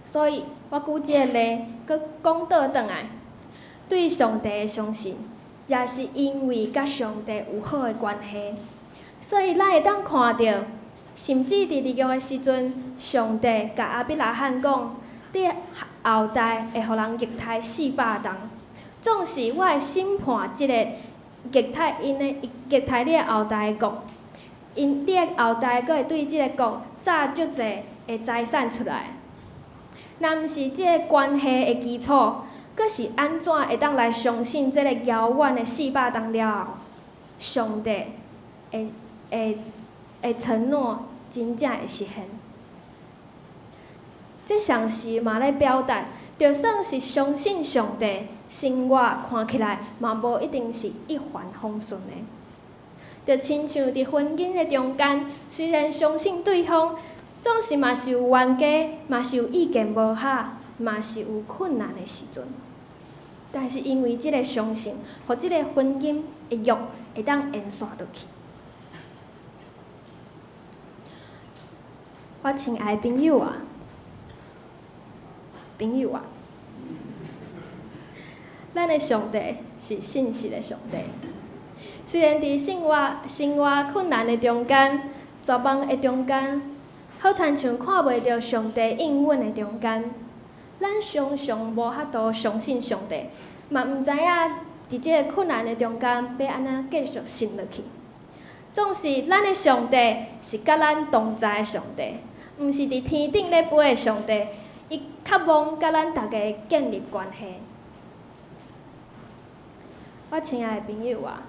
所以我舉這个例，閣講倒轉來，對上帝的相信，也是因為佮上帝有好的關係。所以咱會當看著，甚至佇立約的時陣，上帝共亞伯拉罕講：你的後代會予人虐待四百冬。總是我會審判這個虐待𪜶的虐待你的後代的國，𪜶你的後代閣會對這個國詐足濟的財產出來。若毋是這个關係的基礎，閣是按怎會當來相信這个遙遠的四百冬了後，上帝會承諾真正會實現？這同時嘛咧表達，就算是相信上帝，生活看起來嘛無一定是一帆風順的。就親像佇婚姻的中間，雖然相信對方，總是嘛是有冤家，嘛是有意見無合，嘛是有困難的時陣。但是因為這个相信，予這个婚姻的約會當延續落去。我親愛的朋友啊，朋友啊，咱的上帝是信實的上帝。雖然佇生活困難的中間、絕望的中間，好親像看袂著上帝應允的中間，咱常常無法度相信上帝，嘛毋知影佇這个困難的中間欲按怎繼續信落去。總是咱的上帝是佮咱同在的上帝，毋是佇天頂咧飛的上帝，伊渴望佮咱逐家建立關係。我親愛的朋友啊，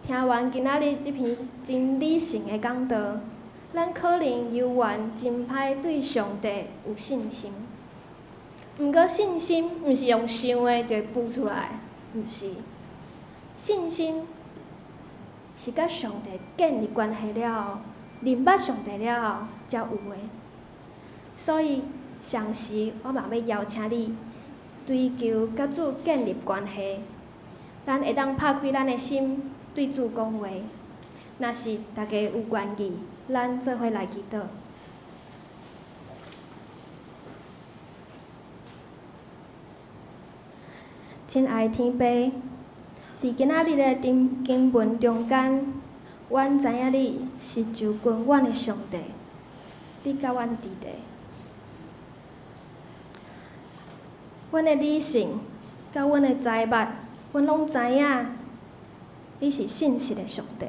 聽完今仔日這篇真理性的講道，咱可能猶原真歹對上帝有信心。毋過信心毋是用想的就會浮出來，毋是。信心是佮上帝建立關係了後，認捌上帝了後才有的。所以，上時我嘛欲邀請你追求佮主建立關係，咱會當拍開咱的心對主講話。若是大家有願意，咱做伙來祈禱。親愛的天父，佇今仔日的經文中間，阮知影你是就近阮的上帝，你佮阮佇咧。阮的理性佮阮的財物，阮攏知影你是信實的上帝。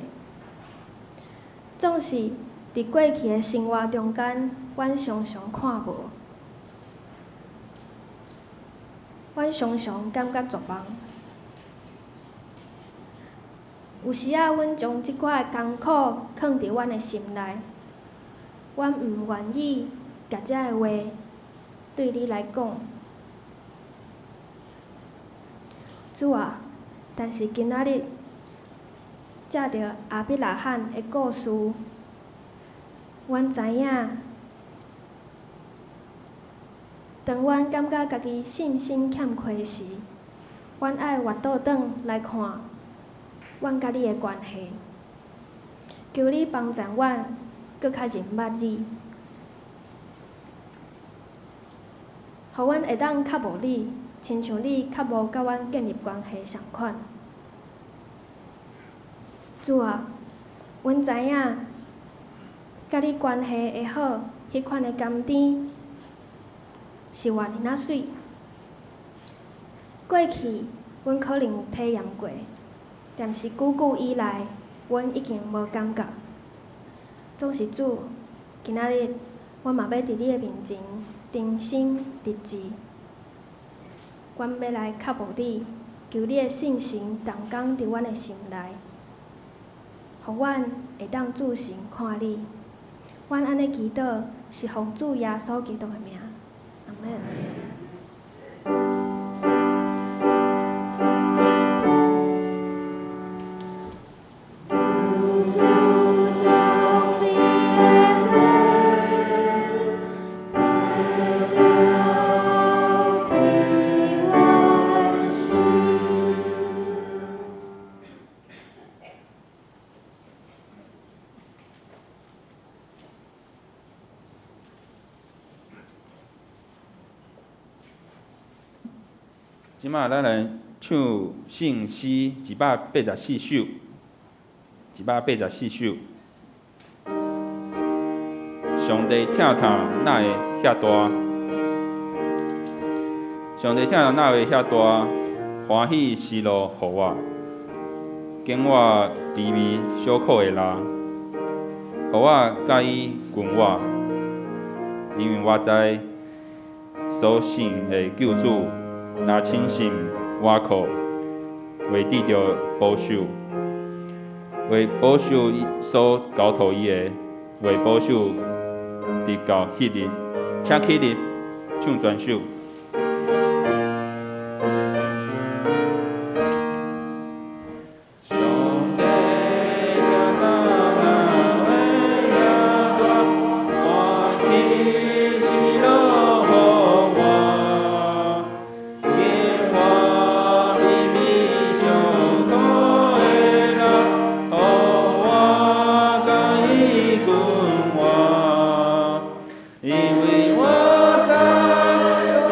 總是佇過去的生活中間，阮常常看無，阮常常感覺絕望。有時仔，阮將這寡的艱苦囥佇阮的心內，阮毋願意共這个話對你來講。主啊，但是今仔日藉著亞伯拉罕的故事，阮知影，當阮感覺家己信心欠缺時，阮愛回倒轉來看阮佮你的關係，求你幫助阮閣較認捌你，予阮會當較無你，親像你較無佮阮建立關係仝款。主啊，阮知影，佮你關係會好，彼款的甘甜是偌爾仔媠。過去阮可能有體驗過，但是久久以來，阮已經無感覺。總是主，今仔日我嘛欲佇你的面前誠心立志，阮欲來靠慕你，求你的聖神動工佇阮的心內，予阮會當注神看你。阮按呢祈禱，是奉主耶穌基督的名，阿們。求主將你的話標佇阮心。這擺咱來唱聖詩184首，184首。上帝疼痛哪會遐大？上帝疼痛哪會遐大？歡喜喜樂予我，經我滋味小苦的人，予我佮伊近我，因為我知所信的救主。若親信倚靠，會得著保守，會保守伊所交託伊的，會保守直到彼日。請起立，唱全首。上帝疼痛哪會遐大？歡喜喜樂予我，經我微微小苦的人，予我佮伊近我，因為我知所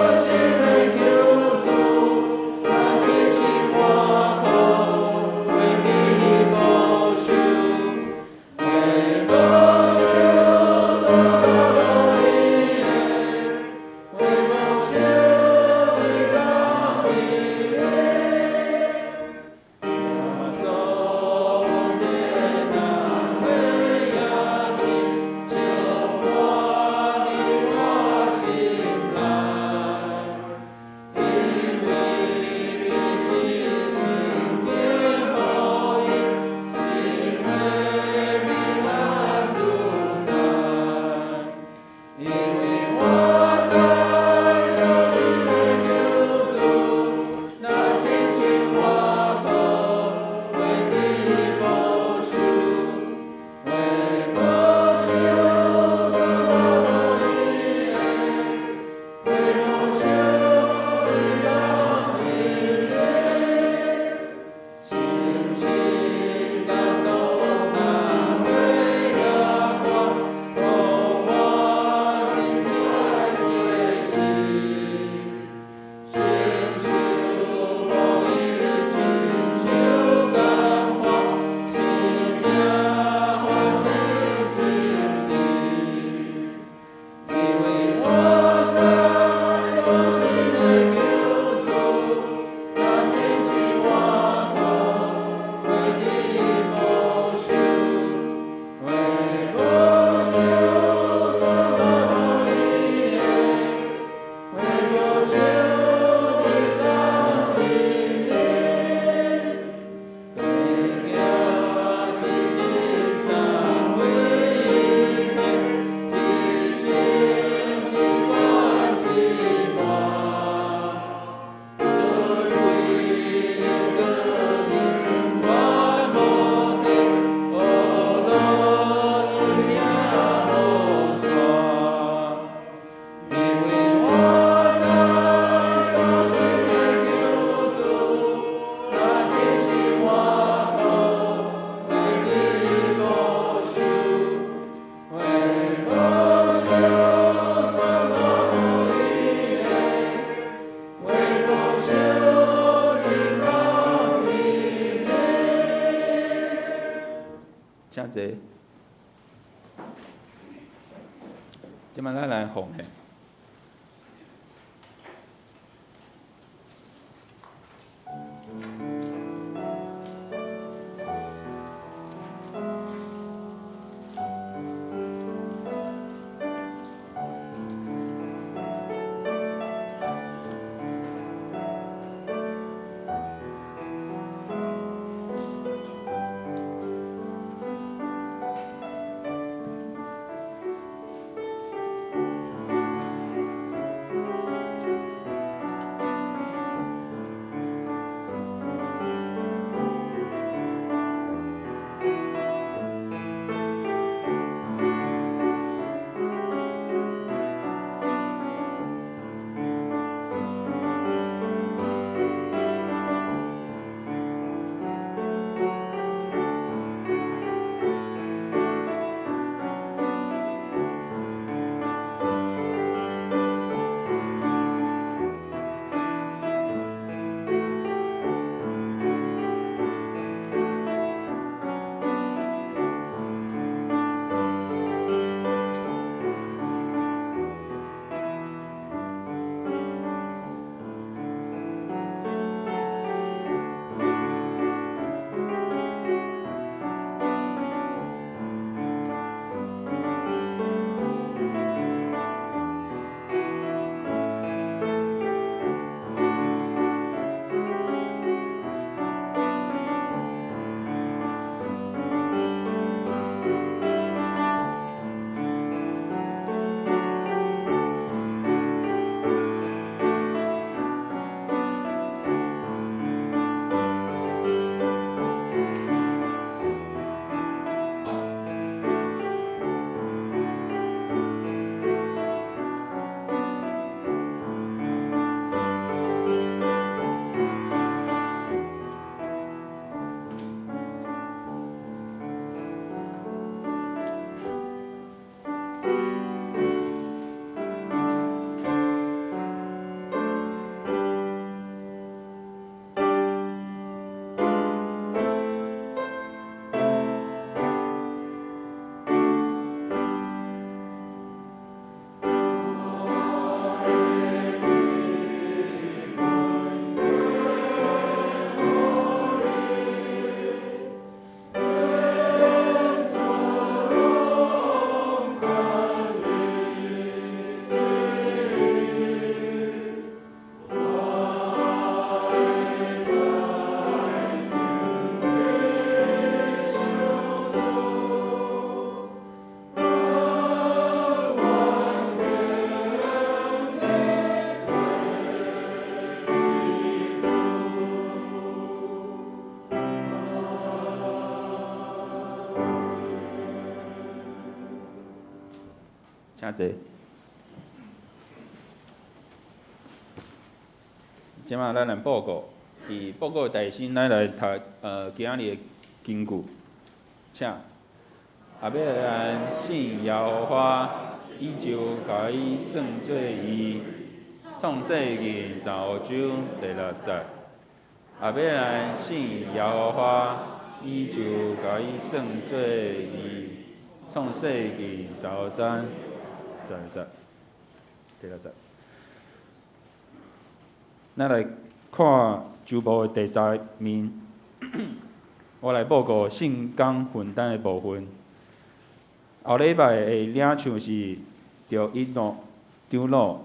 請坐。這擺咱來奉獻。請坐。這擺咱來報告，佇報告的台先，咱來讀今仔日的經句，請。亞伯蘭信耶和華，伊就共伊算做義。創世記15章第6節。亞伯蘭信耶和華，伊就共伊算做義。創世記15章第6節，第6節。咱來看周報的第三面，我來報告聖工分擔的部分。後禮拜的領唱是趙一諾長老，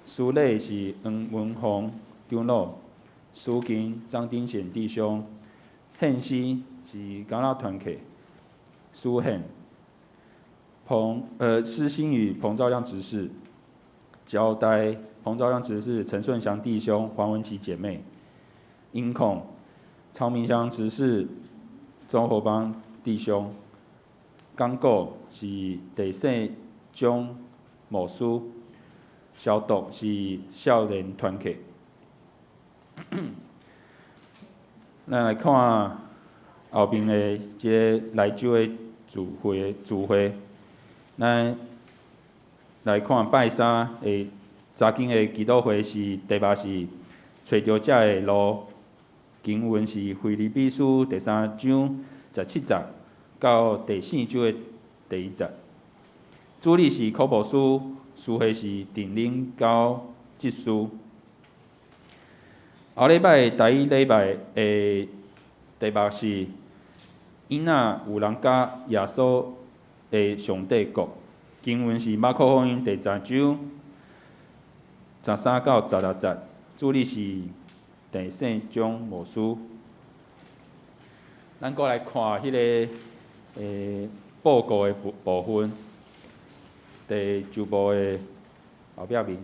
司禮是黃文鳳長老，司琴張丁贤弟兄，獻詩是长老團契，司獻施新宇彭兆亮執事，交代彭兆亮執事陳順祥弟兄黃文琪姐妹，音控曹明祥執事周侯邦弟兄，講稿是第四章牧師，消毒是少年團契。咱來看後面的這个來週的聚會，咱來看拜三的早間的祈禱會是題目是揣著這的路，經文是腓立比書第3章17節，到第四章的第一節。主日是柯牧師，司會是陳領交執事。後禮拜台語禮拜的題目是：伊若有人佮耶穌的上帝國。經文是馬可福音第十章13到16節。主日是鄭聖章牧師。咱閣來看彼個報告的部分，第九部的後壁面。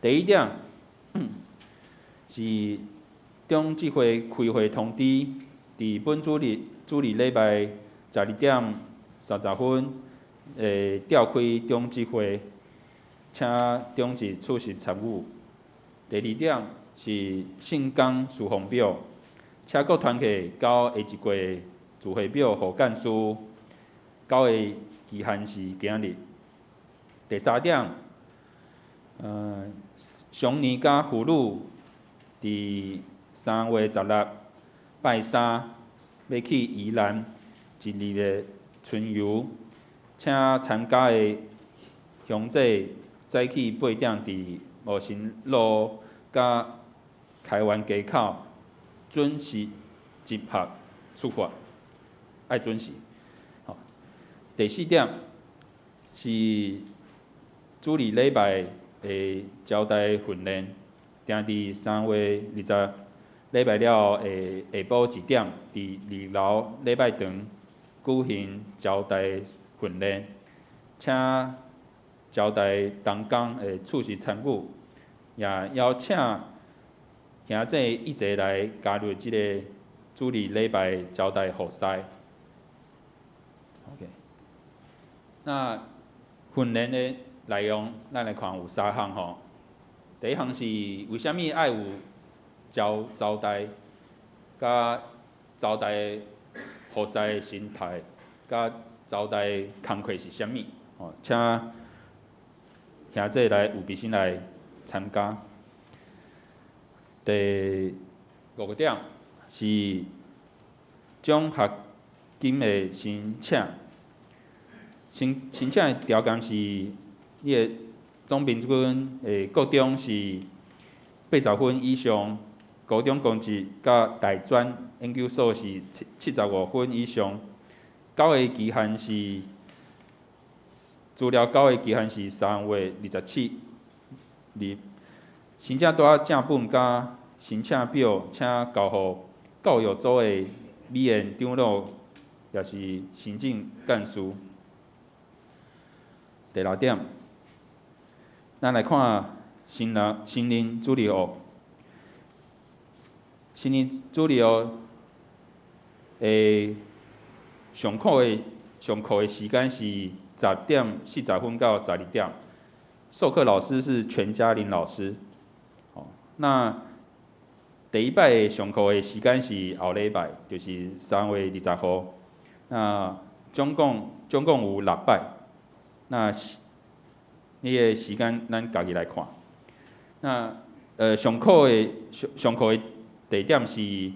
第一點是長執會開會通知，佇本主日主日禮拜12點30分會召開長執會，請長執出席參與。第二點是聖工事奉表，請各團契交下一季聚會表予幹事，交的期限是今日。第三點，常年佮婦女佇3月16拜三欲去宜蘭一日的春遊，請參加的鄉姐早起八點佇吳新路佮開源街口準時集合出發，愛準時。好，第四點是主日禮拜的招待訓練，定佇3月20禮拜了後的下晡一點，佇二樓禮拜堂舉行招待訓練，請招待同工的出席參與，也邀請兄弟一齊來加入這个主日禮拜招待服侍。OK，那訓練的內容，咱來看有三項吼。第一項是為啥物愛有招待，佮招待服侍的心態，佮招待工課是啥物？吼，請兄弟來有備心來參加。第五個點是獎學金的申請，申請的條件是，你的總平均的國中是80分以上，高中公職佮大專研究所是75分以上。交的期限是資料交的期限是3月27日。申請單正本佮申請表，請交予教育組的美妍長老，也是行政幹事。第六點，咱來看新人主日學。新人主日學的上課的時間是10點40分到12點，授課老師是全嘉玲老師。那第一擺上課的時間是後禮拜，就是3月20號。那總共有六擺。那彼个時間咱家己來看。那上課的地點是佇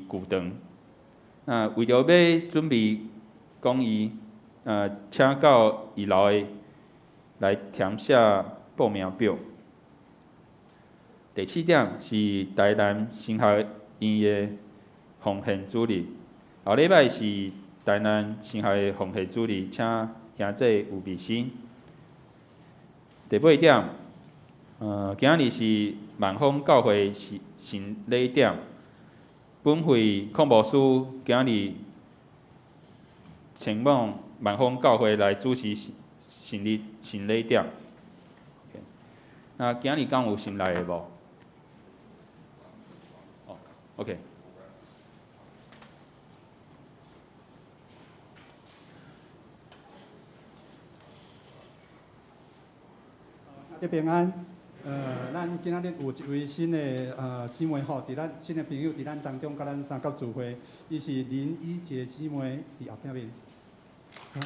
舊堂。那為著欲準備講義，請到一樓的來填寫報名表。第七點是台南神學院的奉獻主日，後禮拜是台南神學的奉獻主日，請兄弟預備心。第八點，今日是萬豐教會聖禮點，本會鄺牧師今日前往萬豐教會來主持聖禮點。那今日敢有新來的無？哦，OK。大家平安。咱今仔日有一位新的姊妹吼，佇咱新的朋友佇咱當中，佮咱相佮聚會，伊是林依潔姊妹，佇後壁面。好，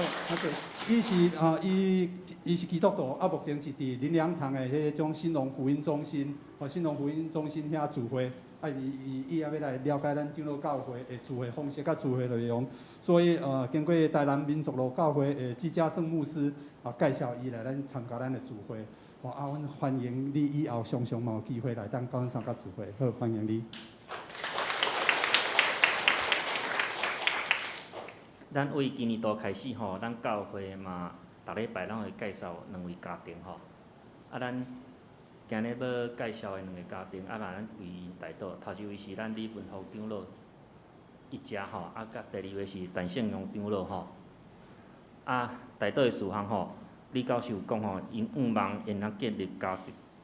啊對，伊是啊，伊是基督徒，啊，目前是佇林良堂的彼種新農福音中心，吼，新農福音中心遐聚會，啊伊伊伊也欲來了解咱長老教會的聚會方式佮聚會內容，所以經過台南民族路教會的紀家勝牧師啊介紹伊來咱參加咱的聚會，吼啊，阮歡迎你以後常常嘛有機會來當佮阮參加聚會，好，歡迎你。咱為今年度開始吼，咱教會嘛，逐禮拜攏會介紹兩位家庭吼。啊，咱今日欲介紹的兩个家庭，啊嘛，咱為𪜶代禱。頭一位是咱李文福長老一家吼，啊，佮第二位是陳勝榮長老吼。啊，代禱的事項吼，李教授講吼，𪜶向望會當建立家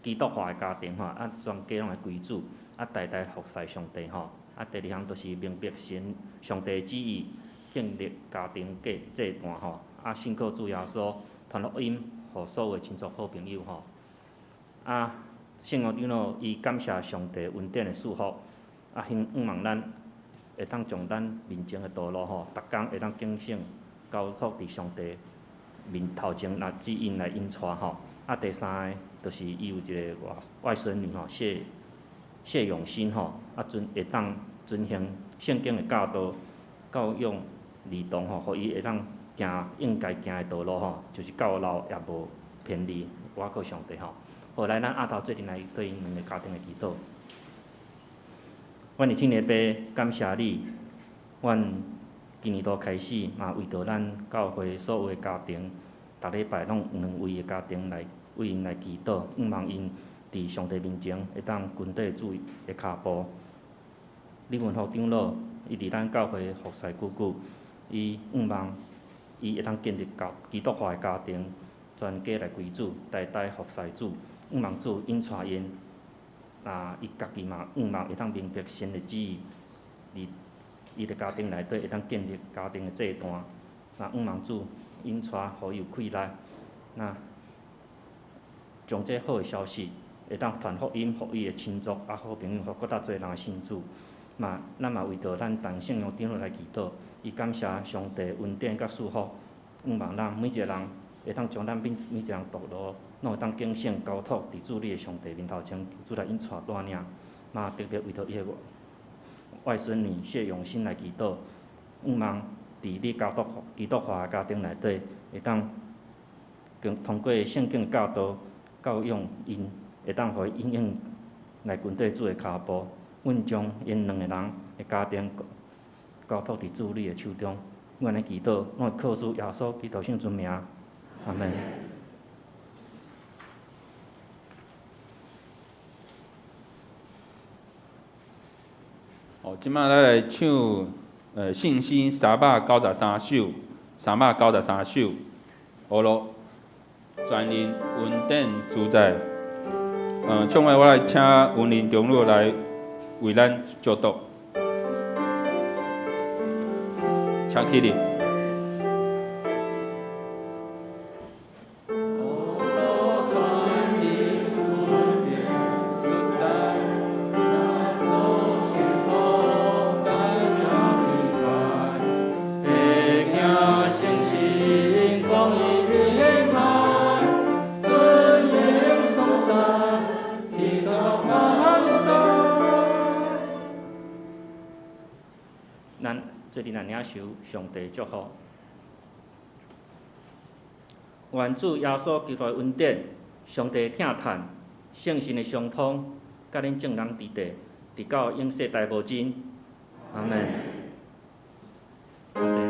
基督化的家庭吼，啊，全家攏會歸主，啊，代代服侍上帝吼。啊，第二項就是明白神上帝旨意。建立家庭祭祭壇吼，啊，信靠主耶穌，傳福音，予所有親族好朋友吼。啊，聖王長老伊感謝上帝恩典的祝福，啊，希望咱會當將咱面前的道路吼，逐工會當警醒交託佇上帝面頭前，來指引來引帶吼。啊，第三个就是伊有一个外外孫女吼，謝謝永新吼，啊，遵會當遵行聖經的教導教養。兒童吼，予伊會當行應該行的道路吼，就是到老也無偏離，倚靠上帝吼。好，來，咱阿頭做陣來對𪜶兩个家庭的祈禱。阮的天父爸，感謝你，阮今年度開始嘛，為著咱教會所有的家庭，逐禮拜攏有兩位的家庭來為𪜶來祈禱，向望𪜶佇上帝面前會當跟綴主的跤步。李文福長老，伊佇咱教會服侍久久。伊向望伊會當建立教基督化的家庭，全家來歸主，代代服侍主。向望主引帶𪜶，啊，伊家己嘛向望會當明白神的旨意，佇伊的家庭內底會當建立家庭的祭壇。啊，向望主引帶，予伊有氣力，那將這好的消息會當傳福音，予伊的親族啊好朋友，予閣較濟人信主。嘛，咱嘛為著咱陳聖陽長老來祈禱，伊感謝上帝恩典佮祝福，向望咱每一个人會當將咱每每一个人道路，攏會當警醒交託佇主你的上帝面頭前，求主來引帶帶領。嘛，特別為著伊的外孫女謝永新來祈禱，向望佇你家督基督化的家庭內底，會當通過聖經教導教養𪜶，會當予伊永遠來跟綴主的跤步。阮將𪜶兩个人的家庭交託佇主你的手中，阮的祈禱，攏會靠主耶穌基督聖尊名，阿們。哦，這擺咱來唱信心393首，393首，呵囉全能恩典主宰。唱完我來請文林長老來為咱祝禱，請起立。做阵来领受上帝祝福，願主耶穌基督的恩典、上帝的疼嘆、聖神的相通，佮恁眾人佇地，直到永世代無盡。阿們。請坐。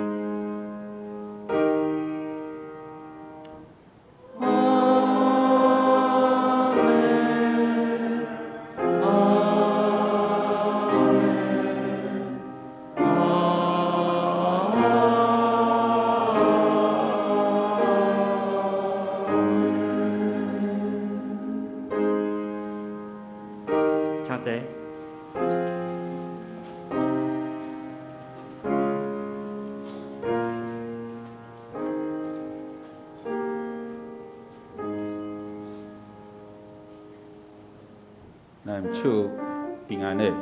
請坐。咱唱平安的。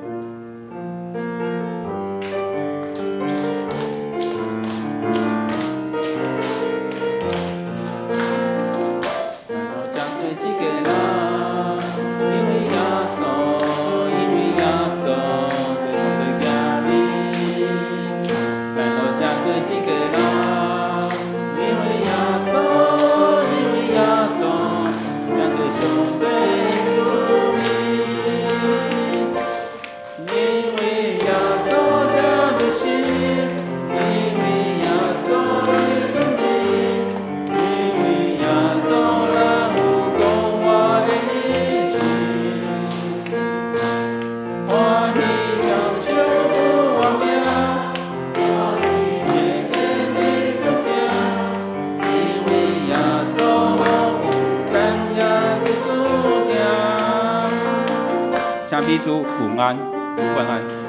彼此午安，晚安。